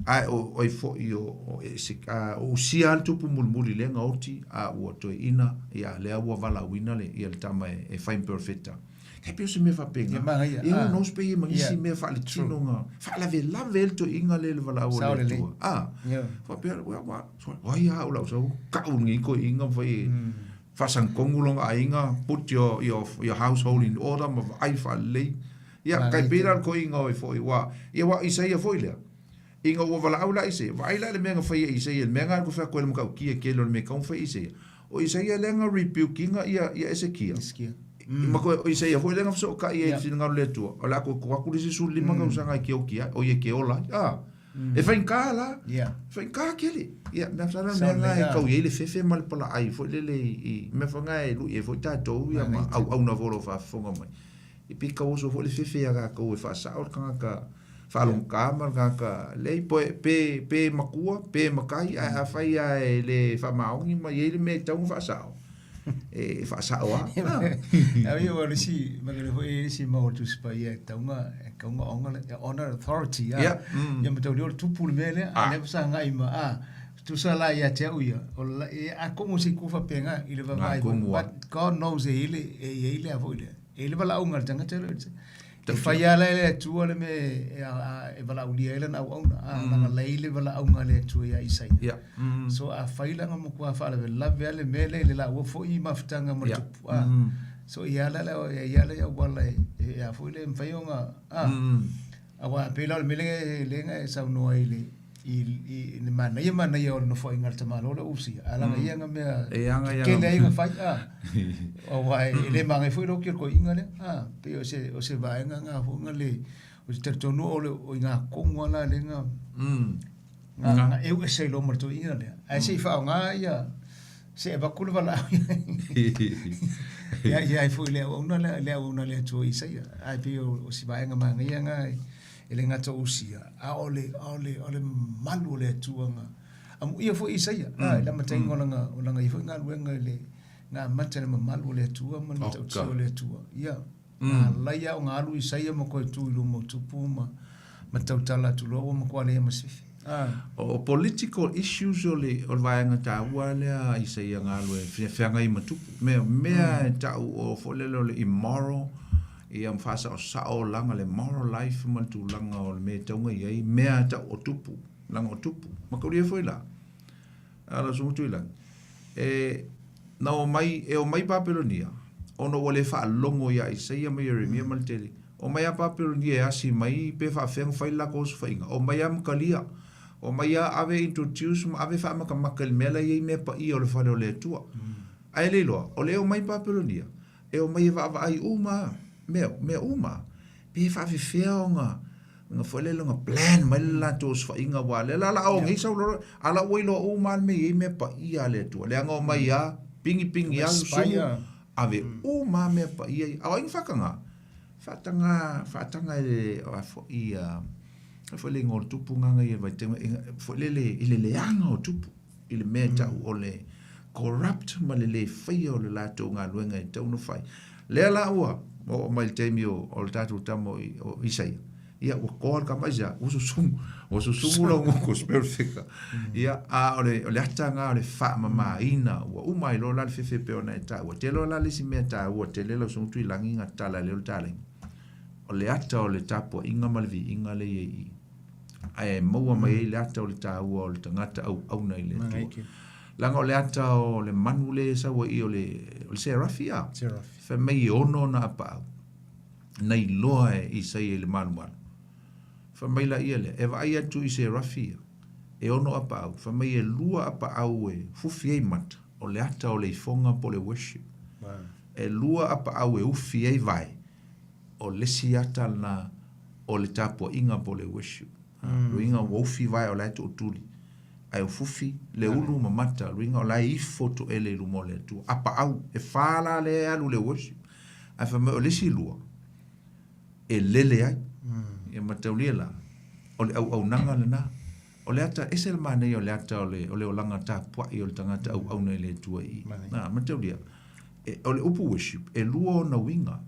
Ae o ai foi o, o, a, o Usia le tupu mulimuli lea na oti, a ua toeaina, ia, lea ua valaauina le, ia le tama e, e fai ma perofeta. E pei o se mea faapena. Ia manaia. Ia who knows pe i ai ma nisi mea faaletino na faalavelave ai le toeaina lea i le valaau a le Atua. Ah. Faapea, wa, wa, ai a au lau sau kau lenei toeaina ma fai e faasagitonu lona aiga, put your, your, your household in order ma vaai faalelei. Ia, tai pei la le toeaina oi foi, ua, ia ua Isaia foi lea. Ina ua valaau la Isaia, vaai la i le mea na fai e Isaia, le mea lena ou te fai atu ai i le matautia tele o le mea e tatau ona fai e Isaia. O Isaia lea na rebuke ina ia, ia Esekia. Esekia. Ma toe, o Isaia foi lea na fesootai ai i le finagalo o le Atua, o le a toe tuu atu le isi 15 tausaga e te oti ai, oi e te ola ai. A, e faigata la. E faigata tele. Ia, mea masalo le mea lena e tau i ai le fefe ma le palaai foi lele i, i mea foi lena e lui ai foi tatou ia ma auauna foi o lo o faafofoga mai. E pei tau oso foi le fefe ia tatou e faasao le tagata faalogogata ma le tagata leai pe, pe, pe matua, pe matai, ae afai lava e le faamaoni ma i ai le mea e tatau ona faasao, e faasao lava. A ia ua le isi, ma le foi le isi mau o le Tusi Paia e tatau ona, e tatau ona honor, honor authority, a. Ia. Ia mataulia o le tupu le mea lea, a lea ua sagai ma, a, tusa la ia te au ia, o la, e, atonu se itu faapena i le vaavaai foi, but God knows e i ai le, e i ai le a foi lea, E i ai le valaauga a le tagata lea. E fai lava la e le Atua le mea e valaaulia ai lana auauna. A leaga la e i ai le valaauga a le Atua ia Isaia. Yeah. So afai la na matua faalavelave lava le mea lea i le laua foi mafutaga ma le tupu. A. So e i ai lava la e i ai lava auala e a foi lea e mafai ona a. Aua e pei la o le mea lea lea na e saunoa ai i le i i le manaia manaia o le nofoaiga a le tamaloa lea o Usia, a leaga ia na mea E aga ia tetele ai na fai a. Aua e le magai foi le oki o le toeaina lea a, pei o se o se vaega na foi na le ou te talitonu o le o i ina tonu lava la lea na na na eu ese ai loa ma le toeaina lea. Ae se i faaaoga ia se i avatu le valaau ia ia ai foi le auauna lea le auauna a le Atua Isaia. Ae pei o si vaega manaia na e le gata o Usia, a o le a o le o le malu o le Atua na amuia foi Isaia mm. i le amataina o lana o lana ia foi galuega i le na amata i le mamalu o le Atua ma le matautia o le Atua. Ia Alaia ona alu Isaia ma toe tu i luma o tupu ma ma tautala atu loa ua matua leai ma se fefe. O political issues o le o le vaega taua lea Isaia na alu e feagai ma tupu. Mea mea e tau o foi lele o le immoral ia ma faasaosao laga le moral life ma le tulaga o le mea e tatau ona i ai, mea e tau o tupu, laga o tupu. Mataulia foi la, a lau Susuga Tuilagi, e, na omai, e omai Papelonia, ona ua le faalogo ia Isaia ma Ieremia ma le tele. Omai a Papelonia e asi mai pe faafefea ona fai le latou osofaiga. Omai lava ma talia. Omai lava ave introduce ma ave faamatamata i le mea la e i ai mea paia o le fale o le Atua. Ae le iloa, o lea e omai Papelonia, e omai e vaavaai uma lava. mea, mea uma. Pe faafefea ona ona foi lele ona plan mai le latou osofaiga aua lea la o le a o nei sau loa a la ua iloa uma lava le mea e i ai mea paia a le Atua. Leaga omai lava pigipigi lava susugu ave uma lava mea paia ia. A o ai na faataga? Faataga, faataga e le a foi a foi le igoa o le tupu lena i le vaitaimi foi lele i le leaga o tupu i le mea e tau o le corrupt ma le le faia o le latou galuega e tatau ona fai. Lea la ua oo mai i le taimi o, o le tatou tama o Isaia, ia ua toa le tama aisea? Ua susugu, ua susugu lau gogo spirit. Ia, a o le, o le ata lena o le faamamaina, ua uma ai loa la le fefe e pei ona e taua. Te iloa la le isi mea taua tele lau Susuga Tuilagi na tatala ai lea o le talaiga, o le ata o le tapuaiga ma le viiga lea e i ai i i. Ae maua mai ai le ata o le taua o le tagata auauna i le Atua. Leaga o le ata o le manu lea e sau ai i o le, o le serafi a? Serafi. Fai mai e ono ona apaau, na iloa e Isaia i le malumalu. Fai mai laia lea, e vaai atu i serafi ia, e ono apaau, fai mai e lua apaau e fufi ai mata, o le ata o le ifoga po o le worship. E lua apaau e ufi ai vae, o le isi ata lena o le tapuaiga po o le worship. Luiga ua ufi vae o la e tootuli, ae o fufi le ulu ma mata, luiga o la e ifo toele i luma o le Atua. Apaau, e fa la lea e alu i le worship. Ae fai mai o le isi lua, e lele ai. Ia mataulia la, o le auaunaga lena. O le ata, ese le manaia o le ata o le, o le olaga tapuai o le tagata auauna i le Atua i i. Na, mataulia, e, o le upu worship, e lua ona uiga.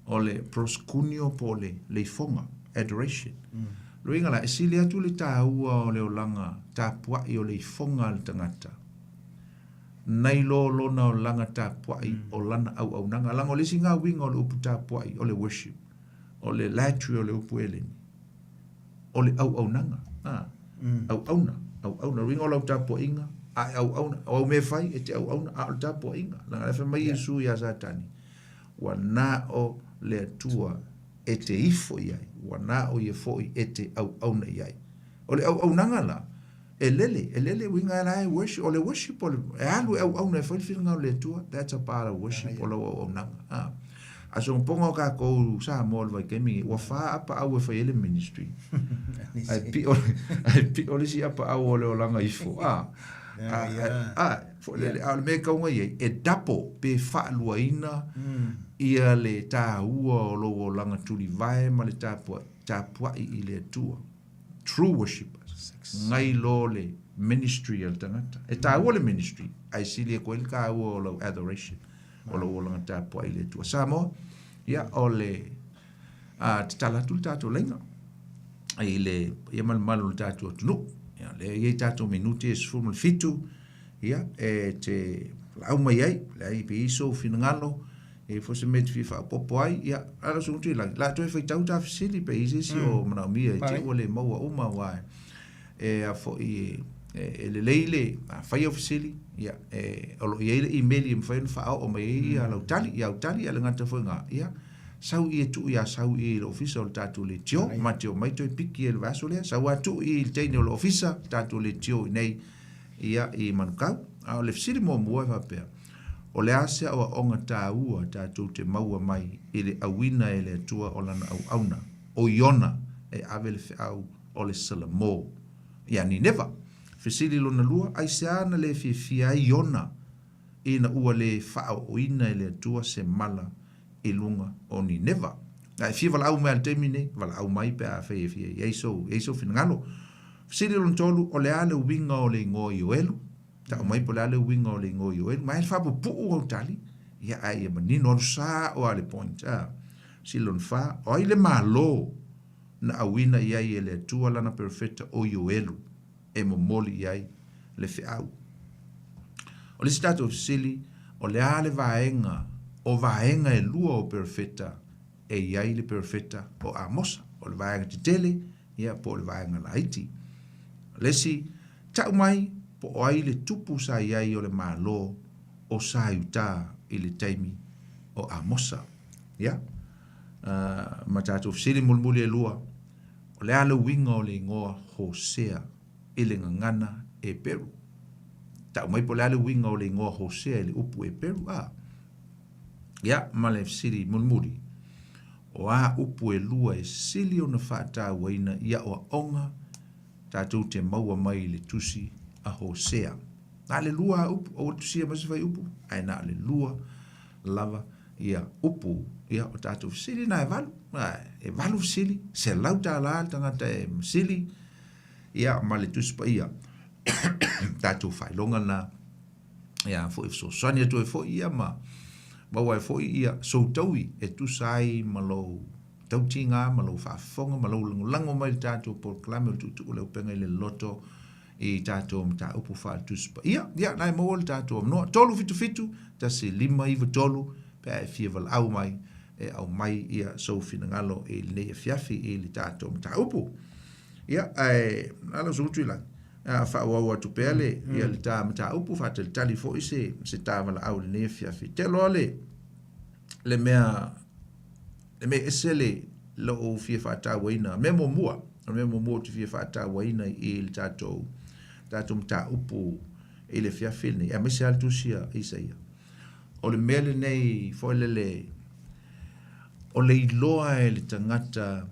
O le proskuneo po o le leifoga, adoration. Lona uiga la, e sili atu le taua o le olaga tapuai o le ifoga a le tagata, nai lo lona olaga tapuai o lana auaunaga. Leaga o le isi lena uiga o le upu tapuai, o le worship. O le latry o le upu Eleni, o le auaunaga. A, auauna, auauna. O le uiga o lau tapuaiga, a e auauna, o au mea e fai, e te auauna, a o le tapuaiga. Leaga o lea e fai mai Iesu ia Satani, Ua na o le Atua e te ifo i ai, ua na o ia foi e te auauna i ai. O le auaunaga la, e lele, e lele uiga la e worship, o le worship o le, e alu e auauna e fai le finagalo o le Atua, that's a part of worship o lau auaunaga. A, a sogopoga o kākou Samoa o le vaitaimi, ua fa apaau e fai ai le ministry. Ae pio, ae pio le isi apaau o le olaga ifo. A, a, a, a, foi lele, a o le mea e tau ona i ai, e double pe faaluaina ia le taua o lou olaga tulivae ma le tapuai, tapuai i le Atua. True worshippers. Ngai lo le ministry a le tagata. E taua le ministry, ae sili atu ai le taua o lau adoration, o lou olaga tapuai i le Atua. Samoa, ia, o le a, tatala atu le tatou laina i le paia ma le mamalu o le tatou atunuu. Ia, lea e i ai tatou minute e 17, ia, e te valaau mai ai, leai pe i ai sou finagalo, e i ai foi se mea e te fia faaopoopo ai, ia, a lau Susuga Tuilagi, o le a toe faitau ta fesili pe i ai se isi o manaomia i te i ua le maua uma aua e a foi e lelei le fai au fesili, ia, e, o lo o i ai le imeli e mafai ona faaoo mai ai ia lau tali, ia au tali, ae le gata foi i lena, ia, sau i e tuu iā Sau i le ofisa o le tatou leitio, ma te omai toe piki e le vaiaso lea, sau lava tuu i le teine o le ofisa, le tatou leitio i inei, ia, i Manukau. A o le fesili muamua e faapea, o le a se aoaoga taua tatou te maua mai i le auina e le Atua o Lana auauna, o Iona, e ave le feau o le Salamo ia Nineva? Fesili lona lua, aisea na le fiafia ai Iona ina ua le faaooina e le Atua se mala i luga o Nineva? A e fia valaau mai lava i le taimi lenei, valaau mai pe a fai e fia i ai sou, i ai sou finagalo. Fesili lona tolu, o le a le uiga o le igoa Ioelu? Tau mai po o le a le uiga o le igoa Ioelu. Ma e faapupuu au tali, ia ae ia manino alu sao lava le point. A. Fesili lona fa, o ai le Malo na auina i ai e le Atua lana perofeta o Ioelu e momoli i ai le feau? O le isi tatou fesili, o le a le vaega o vaega e lua o perofeta e i ai le perofeta o Amosa? O le vaega tetele, ia, po o le vaega laiti. O le isi, tau mai po o ai le tupu sa i ai o le Malo o sa i uta i le taimi o Amosa. Ia, ma tatou fesili mulimuli e lua, o le a le uiga o le igoa Hosea i le gagana Eperu? Tau mai po o le a le uiga o le igoa Hosea i le upu Eperu, a? Ia, ma le fesili mulimuli. O a upu e lua e sili ona faatauaina i aoaoga tatou te maua mai i le tusi a Hosea? Na o le lua a upu, aua le tusia mai se fuaiupu, ae na o le lua lava ia upu. Ia, o tatou fesili na e valu, e valu fesili, $100 le tagata e masili, ia, ma le Tusi Paia. Tatou faailoga na, ia, foi fesoasoani atu ai foi ia ma maua ai foi ia sou taui e tusa ai ma lou tautiga ma lou faafofoga ma lou lagolago mai i le tatou polokalame o le Tuutuu o le Upega i le Loto i tatou mataupu faale-Tusi Paia. Ia, na e maua le tatou avanoa. 377 1593 pe a e fia valaau mai e aumai ia sou finagalo i lenei afiafi i le tatou mataupu. Ia, ae a lau susuga Tuilagi, a faaauau atu pea le, ia le ta mataupu, faatalitali foi se, se ta valaau i lenei afiafi. Te loa le, le mea, le mea ese le lou fia faatauaina, mea muamua, o le mea muamua ou te fia faatauaina i le tatou, tatou mataupu i le afiafi lenei, aemaise lava le tusi a Isaia. O le mea lenei foi lele, o le iloa e le tagata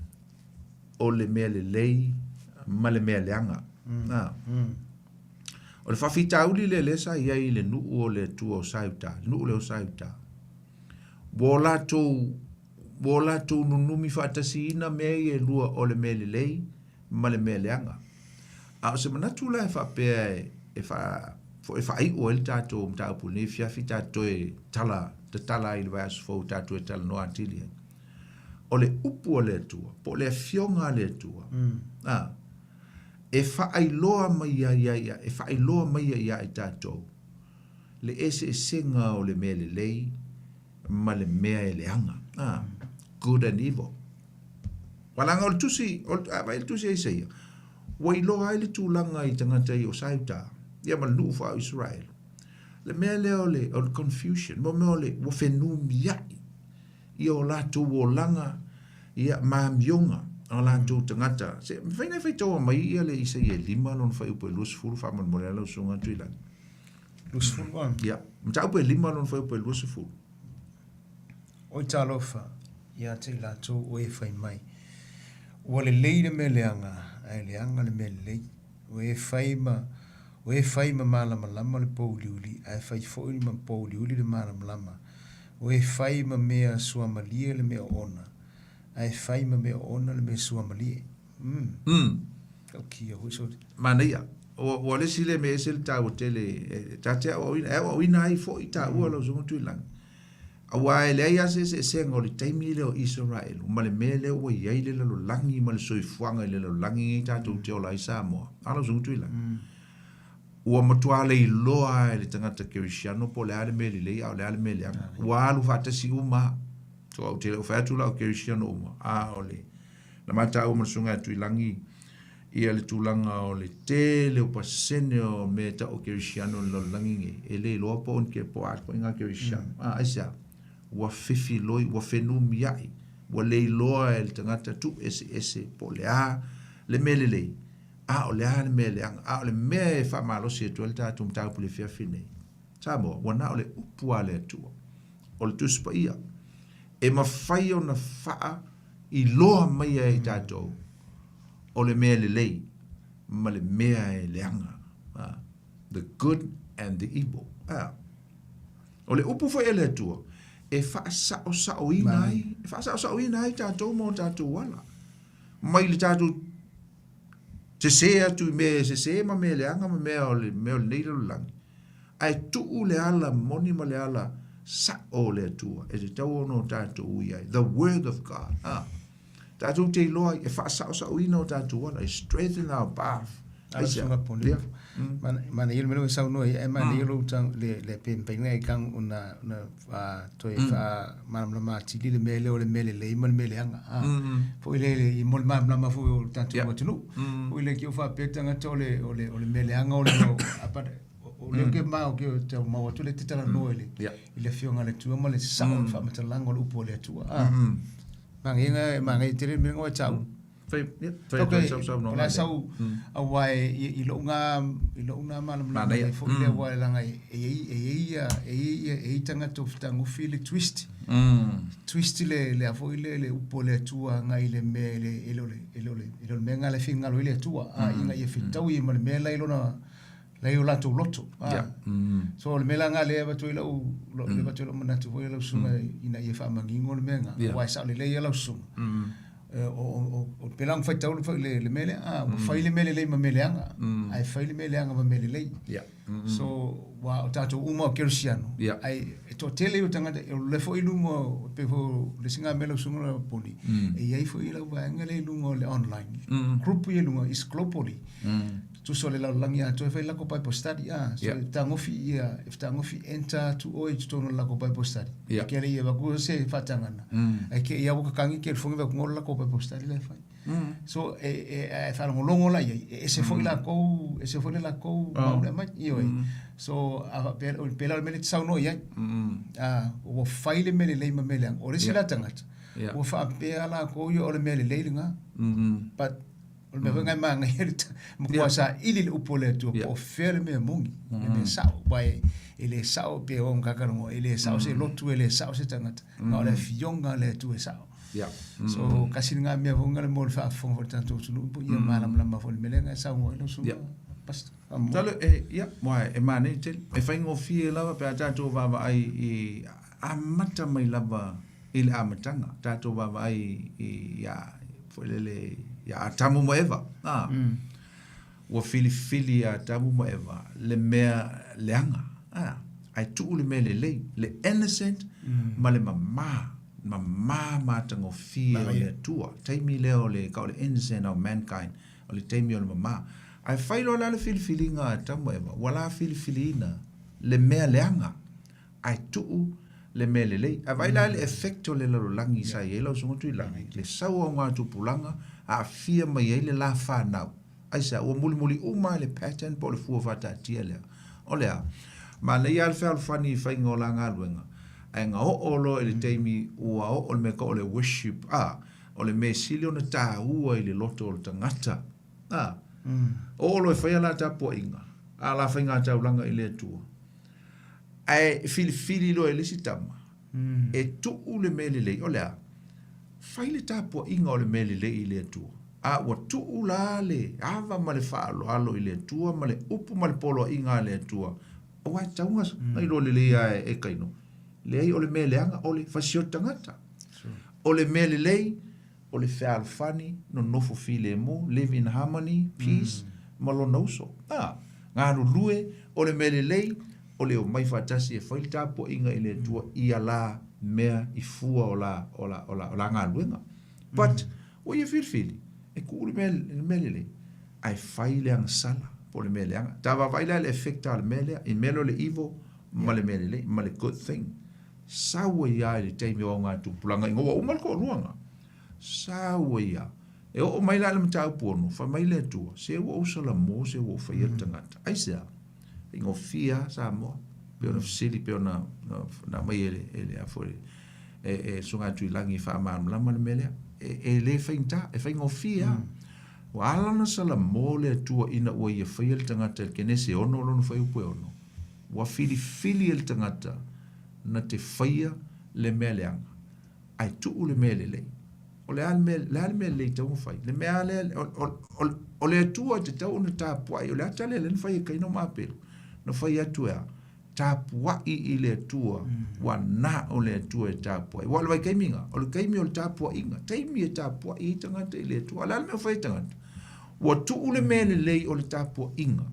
o le mea lelei ma le mea leaga. Mm. Ah. Mm. O le faafitauli lea lea sa i ai i le nuu o le Atua o Saiuta, le nuu lea o Saiuta. Ua o latou, ua o latou nunumi faatasiina mea ia e lua o le mea lelei ma le mea leaga. A o se manatu la e faapea e, e, faa, e faaiu ai le tatou mataupu i lenei afiafi tatou toe tala, tatala ai i le vaiaso fou tatou toe talanoa atili ai. O le upu a le Atua, po o le afioga a le Atua, mm. a, e faailoa mai ai ia, ia, e faailoa mai ai ia i tatou le eseesega o le mea lelei ma le mea e leaga. A, good and evil. Walaga o le tusi, o le, a vai le tusi a Isaia, ua iloa ai le tulaga i tagata i o Saiuta, ia ma le nuu faa o Israel. Le mea lea o le, o le confusion, mo mea o le, ua fenumiai ia o latou olaga, ia, ma amioga o latou tagata. Se, mafai ona e faitaua mai ia le Isaia e 5 lona fuaiupu e 20 faamolemole a lau susuga Tuilagi. 20 a? Ia, mataupu e 5 lona fuaiupu e 20. Oi talofa ia te i latou o e fai mai, Ua lelei le mea leaga, ae leaga le mea lelei. O e fai ma, o e fai ma malamalama le pouliuli, ae fai foi ma pouliuli le malamalama. O e fai ma mea suamalie le mea oona, ae fai ma mea oona le mea suamalie. Mm. Mm. Taukia foi so. Manaia. Ua, ua le isi lea mea e ese le taua tele, e, ta te aoaoina, e aoaoina ai foi taua lau susuga Tuilagi. Aua e leai lava se eseesega o le taimi lea o Isaraelu ma le mea lea ua i ai le lalolagi ma le soifuaga i le lalolagi nei tatou te ola ai Samoa. A lau susuga Tuilagi. Mm. Ua matua leiloa lava e le tagata kerisiano po o le a le mea lelei a o le a le mea leaga. Ua alu faatasi uma lava. So ou te le o fai atu la o kerisiano uma, a o le na mataua ma le Susuga ia Tuilagi ia le tulaga o le tele o pasene o mea e tau o kerisiano i le lalolagi nei, e le iloa po o ni po o a ituaiga kerisiano. A, aisea? Ua fefiloi, ua fenumiai, ua leiloa e le tagata tuueseese po o le a le mea lelei. A o le a le mea leaga? A o le mea e faamalosi atu ai le tatou mataupu i le afiafi nei, Samoa, ua na o le upu a le Atua, o le Tusi Paia, e mafai ona faailoa mai ai i tatou o le mea lelei ma le mea e leaga. The good and the evil. O le upu foi a le Atua, e faasaosaoina ai, e faasaosaoina ai tatou ma o tatou ala. Mai le tatou sese atu i mea e sese ma mea leaga ma mea o le mea o lenei lalolagi, ae tuu le ala moni ma le ala sa'o o le Atua e tatau ona o tatou ui ai, the word of God. A, tatou te iloa ai, e faasaosaoina o tatou ala, e straighten our path. Aisea? Yeah. Manaia le mea lea ua e saunoa ai, ae manaia lou le le pe mafai ona e ona toe faamalamalama atili le mea lea o le mea lelei ma le mea leaga. Foi lele i mo le malamalama foi o le tatou atunuu. Foi lele ki o faapea tagata o le o le o le mea leaga o le o le ke ma o ke tau mau atu le te talanoa i le i le afioga a le Atua ma le sao o le faamatalaga o le upu a le Atua. Manaia manaia tele le mea lena ua e taua. Fai, ia, fai atu ai sau saunoaga O le a lea. sau, aua i lou na, i lou na malamalama Manaia. ai foi lea, aua leaga e i ai, e i ai ia, e i ai ia, e i ai tagata o fetagofi le twist. Twist le, le a foi le, le upu a le Atua agai i le mea e le, e le o le, e le o le, e le o le mea lena la e finagalo ai le Atua, a, ina ia fetaui ma le mea la i lona, la i o latou loto. A. So o le mea la lena lea e avatu ai lau, lau, mm. avatu ai lau manatu foi lau susuga ina ia faamanino le mea lena. Aua e sao lelei lava lau susuga. O, o, o, o pei la ona faitau le, le, le mea lea, a, ua fai le mea lelei ma mea leaga, ae fai le mea leaga ma mea lelei. So, ua o tatou uma o kerisiano, ae e toatele ia o tagata, o le foi i luga o, pei foi o le isi mea lau susuga lau Poni, e i ai foi lau vaega lea i luga o le online, group ia i luga, is globally. Tusa o le lalolagi atoa e fai lako Bible study a so e fetagofi ia e fetagofi enter atu oe i totonu o le lako Bible study e ke alei e vaku se faatagana ae ke ia ua kakangi ke lefogi vaku o le lako Bible study la e fai so e e e faalogologo la iai e ese foi lakou ese foi le lakou mau le aumai ioe so a faapea o pei la o le mea lea e te saunoa i ai a ua fai le mea lelei ma mea leaga o le isi la tagata ua faapea lakou ia o le mea lelei lena but O le mea foi lena e manaia le matua saili le upu a le Atua po o fea le mea moni, le mea sao. Aua e le sao pei o Gagalogo, e le sao se lotu, e le sao se tagata, na o le Afioga a le Atua e sao. So, tasi lena mea foi lena mo le faafofoga foi a le tatou atunuu, po ia malamalama foi i le mea lea na e saunoa ai lau susuga Pastor. Masalo e, ia, aua e manaia tele. E faigofie lava pe a tatou vaavaai i amata mai lava i le amataga, tatou vaavaai i ia foi lele ia Atamu ma Eva, a, ua filifili ia Atamu ma Eva le mea leaga, a, ae tuu le mea lelei, le innocent ma le mama, mama matagofie o le Atua. Taimi lea o le, ka o le innocent of mankind, o le taimi o le mama. Ae fai loa la le filifiliga a Atamu ma Eva, ua la filifiliina le mea leaga. ae tuu le mea lelei. Ae vaai la le effect o le lalolagi sa i ai lau Susuga Tuilagi, le sau o augatupulaga aafia mai ai le la fanau. Aisea? Ua mulimuli uma le pattern po o le fua faataatia lea. O le a? Manaia lava le fealofani i faiga o la galuega, ae na oo loa i le taimi ua oo le mea tau o le worship, a, o le mea sili ona taua i le loto o le tagata, a, oo loa e fai a la tapuaiga, a la faigataulaga i le Atua. Ae filifili loa e le isi tama e tuu le mea lelei, o le a? Fai le tapuaiga o le mea lelei i le Atua. A ua tuu la le ava ma le faaaloalo i le Atua ma le upu ma le poloaiga a le Atua, aua e tatau ona iloa lelei lava e Kaino, leai o le mea leaga o le fasioti tagata. O le mea lelei, o le fealofani, nonofo filemu, live in harmony, peace, ma lona uso. A, galulue, o le mea lelei, o le omai faatasi e fai le tapuaiga i le Atua ia la mea i fua o la, o la, o la, o la galuega. But, ua ia filifili, e tuu le mea, le mea lelei, ae fai le agasala, po o le mea leaga. Ta vaavaai la i le effect a le mea lea, i le mea lea o le evil ma le mea lelei, ma le good thing. Sau ai lava i le taimi o augatupulaga ina ua uma le toalua na. Sau ai lava. E oo mai la i le mataupu ono, fai mai le Atua, se ua ou salamo se ua ou faia le tagata. Aisea? Faigofie lava Samoa, pei ona fesili, pei ona na aumai e le, e le, a foi, e, e Susuga Tuilagi e faamalamalama le mea lea. E, e le faigata, e faigofie lava. Ua ala ona salamo le Atua ina ua ia faia le tagata i le Kenese 6 lona fuaiupu e 6. Ua filifili e le tagata na te faia le mea leaga, ae tuu le mea lelei. O le a le mea, le a le mea lelei e tatau ona fai? Le mea lava lea, o, o, o, o le Atua e tatau ona tapuai, o le ata lea lea na fai e Kaina ma Apelu, na fai atu e a? Tapuai i le Atua, ua na o le Atua e tapuai. Ua o le vaitaimi lena, o le taimi o le tapuaiga, taimi e tapuai ai tagata i le Atua. A o le a le mea ua fai e tagata? Ua tuu le mea lelei o le tapuaiga.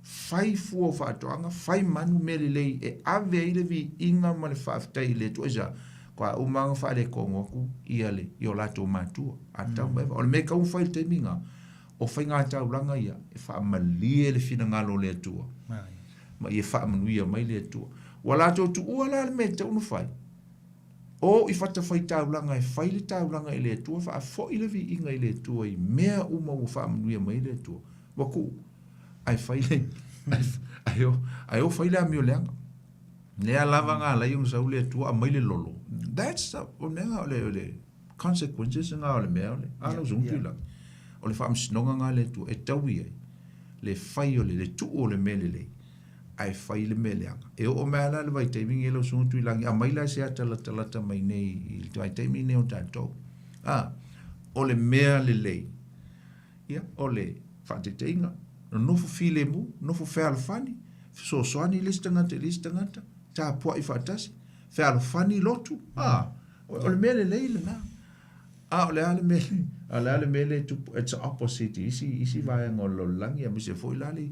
Fai fua o faatoaga, fai manu, mea lelei e ave ai le viiga ma le faafetai i le Atua. Aisea? Kua uma lava ona faaletonu atu ia le, i o latou matua, Atamu ma Eva. O le mea e tatau ona fai i le taimi lena, o faigataulaga ia e faamalie le finagalo o le Atua ma ia faamanuia mai le Atua. Ua latou tuua la le mea e tatau ona fai, o i fatafaitaulaga e fai le taulaga i le Atua, faafoi le viiga i le Atua i mea uma ua faamanuia mai ai le Atua. Ua tuu. Ae fai le, ae o, ae o fai le amio leaga. Lea lava na ala ai ona sau le Atua aumai le lolo. That's the, o le mea o le, o le consequences na o le mea o le, a lau susuga Tuilagi. O le faamasinoga lena a le Atua e taui ai le fai o le, le tuu o le mea lelei ae fai le mea leaga. E oo mai lava la i le vaitaimi lenei lau Susuga Tuilagi, aumai la se ata latalata mai nei i le vaitaimi lenei o tatou. A, o le mea lelei, ia, o le faataitaiga, nonofo filemu, nonofo fealofani, fesoasoani le isi tagata i le isi tagata, tapuai faatasi, fealofani lotu, a, o le mea lelei lena. A o le a le mea, a o le a le mea lea e tupu, it's opposite i isi, isi vaega o le lalolagi, aemaise foi la le,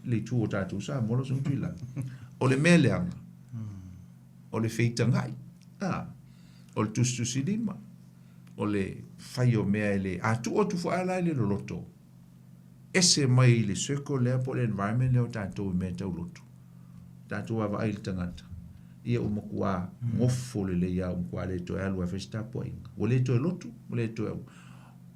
le itu o tatou Samoa lau Susuga Tuilagi. O le mea leaga, o le feitagai, a, o le tusitusilima, o le fai o mea e le, a tuu atu foi lava la i le loloto, ese mai i le circle lea po o le environment lea o tatou i mea tau lotu. Tatou vaavaai i le tagata, ia ua matua gofo lelei lava, ua matua le toe alu lava e fai se tapuaiga. Ua le toe lotu, ua le toe...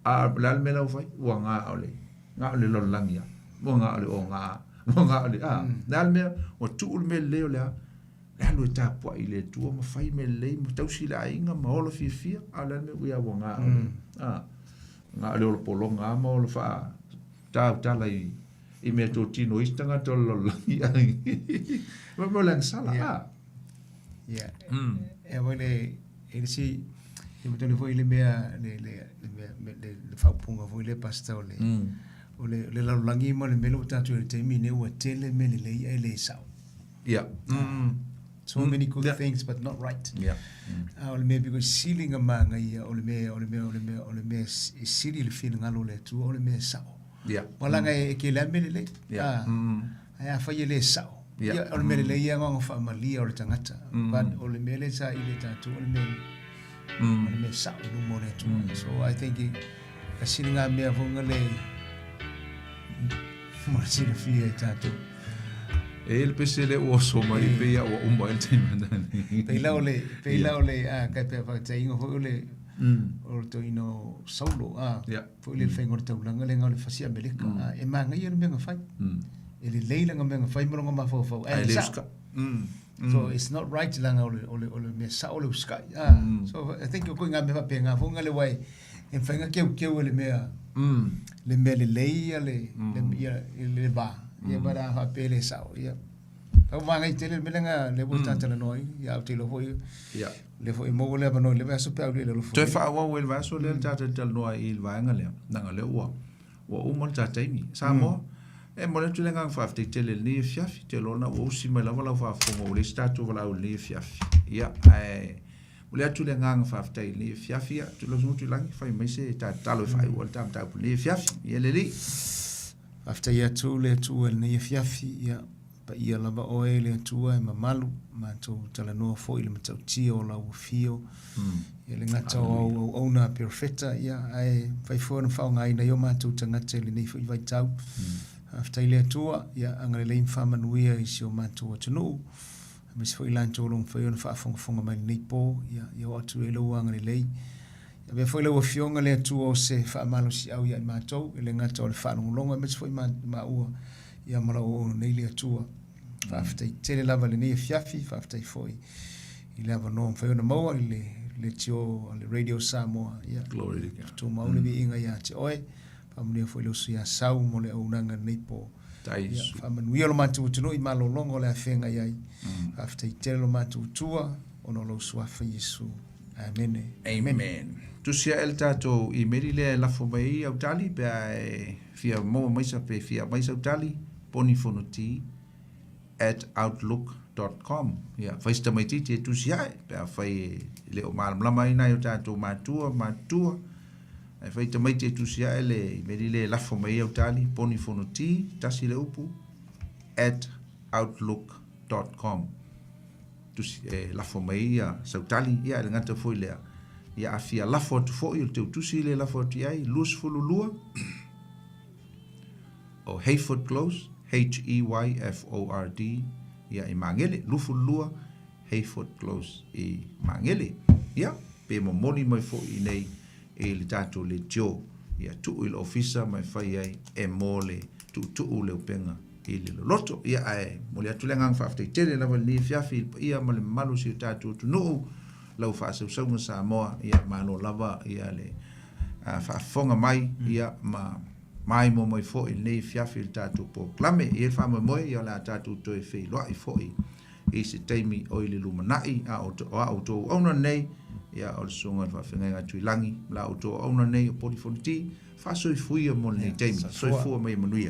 A o le a le mea la ua fai? Ua na o le, na o le lalolagi lava. Ua na o le oga, ua na o le, a, le a le mea? Ua tuu le mea lelei o le a? Le alu e tapuai i le Atua ma fai mea lelei ma tausi le aiga ma ola fiafia, a o le a le mea? Ia ua na o le, a, na o le ola pologa lava ma ola faa, tautala i, i mea totino o isi tagata o le lalolagi. Mea o le agasala, a. Ia. E foi le, e le si, e matau foi le mea, le, le, le mea, le, le faaupuga foi lea, Pastor, o le, o le, le lalolagi ma le mea lea ua tatou i ai i le taimi lenei, ua tele mea lelei ae le sao. Ia. So many good things but not right. Ia. A o le mea pito sili ona manaia, o le mea, o le mea, o le mea, o le mea e sili i le finagalo o le Atua, o le mea sao. Ia. Ua laga e tele lava mea lelei. Ia. Ae afai e le sao, ia, o le mea lelei ia na ona faamalia o le tagata. But o le mea lea sa ili e tatou, o le mea, o le mea sao i luma o le Atua. So I think e sili ngā mea foi nga le mo le silafia e tatou. E le pese le ua oso mai pei ia ua uma ai le taimi. Pei la o le, pei la o le, a, kai pea whakateinga foi o le, o le toeaina o Saulo, a, foi le faiga o le taulaga le o le fasi Ameleka, a, e manaia le mea na fai. E lelei lana mea na fai ma lona mafaufau, ae le sao. So it's not right lana o le, o le, o le mea sao o le usikai. A, so I think o koe ngā mea faapena foi nga le wai, e mafai ona keukeu e le mea, le mea lelei ia le, le, ia, le va. Ia but a faapea e le sao, ia. Tau maangai tele le mea lea na, lea ua ta talanoa ai, ia ou te iloa foi, Ia. lea foi e maua le avanoa i le vaiaso pe a uli le alofa. Toe faaauau ai le vaiaso lea le tatou talanoa ai i le vaega lea, leaga o lea ua, ua uma le ta taimi. Samoa, e momoli atu le agaga faafetai tele i lenei afiafi, ou te iloa ua usi mai lava lau faafofoga ua leai se tatou valaau i lenei afiafi. Ia, ae momoli atu le agaga faafetai i lenei afiafi. Ia, Tuilaoso Tuilagi, fai mai se tatalo e faaiu ai le ta mataupu i lenei afiafi. Ia le Alii. Faafetai atu le Atua i lenei afiafi, ia, paia lava Oe le Atua e mamalu, matou talanoa foi i le matautia o Lau Afio, ia le gata o Au auauna perofeta, ia, ae mafai foi ona faaaogaina ai o matou tagata i lenei foi vaitau. Faafetai le Atua, ia, agalelei ma faamanuia i si o matou atunuu, aemaise foi i latou o lo o mafai ona faafogafoga mai i lenei po, ia, ia oo atu i ai Lou agalelei. Avea foi lau Afioga le Atua o se faamalosiau ia i matou, e le gata o le faalogologo aemaise foi maua ia ma lau auauna nei le Atua. Faafetai tele lava i lenei afiafi, faafetai foi i le avanoa mafai ona maua i le leitio a le Radio Samoa. Ia, Glory to God. Tumau le viiga ia te oe, faamanuia foi le uso ia Sau mo le auaunaga i lenei po. Ia, faamanuia lo matou atunuu i malologa o le a feagai ai. Faafetai tele lo matou Atua ona o lou suafa Iesu. Amene. Amen. Tusi ae le tatou imeli lea e lafo mai ai au tali pe a e fia maua mai sa pe fia aumai sau tali ponifonoti at outlook dot com. Ia, fai se tamaitiiti e tusi ae pe a fai e le o malamalama ai nai o tatou matua matua. Ae fai tamaiti e tusi ae le imeli lea e lafo mai ai au tali ponifonoti tasi le upu at outlook dot com. Tusi, e lafo mai ai sau tali, ia e le gata foi lea, ia a fia lafo atu foi o le teutusi lea e lafo atu i ai, 22 o Heyford Close, H-E-Y-F-O-R-D, ia i Magele, 22 Heyford Close i Magele. Ia, pe momoli mai foi i inei i le tatou leitio, ia tuu i le ofisa ma e fai ai e mo le tuutuu le upega i le loloto. Ia, ae momoli atu le agaga faafetai tele lava i lenei afiafi i le paia ma le mamalu o si o tatou atunuu, lau faasausauga Samoa, ia malo lava ia le faafofoga mai, ia, ma maimoa mai foi i lenei afiafi i le tatou polokalame. E i ai le faamoemoe, ia, o le a tatou toe feiloai foi i se taimi o i le lumanai, a o a outou auauna nei, ia, o le susuga i le faafeagaiga a Tuilagi, la outou auauna nei o Poli Fonoti, faasoifuia mo lenei taimi. Soifua ma ia manuia.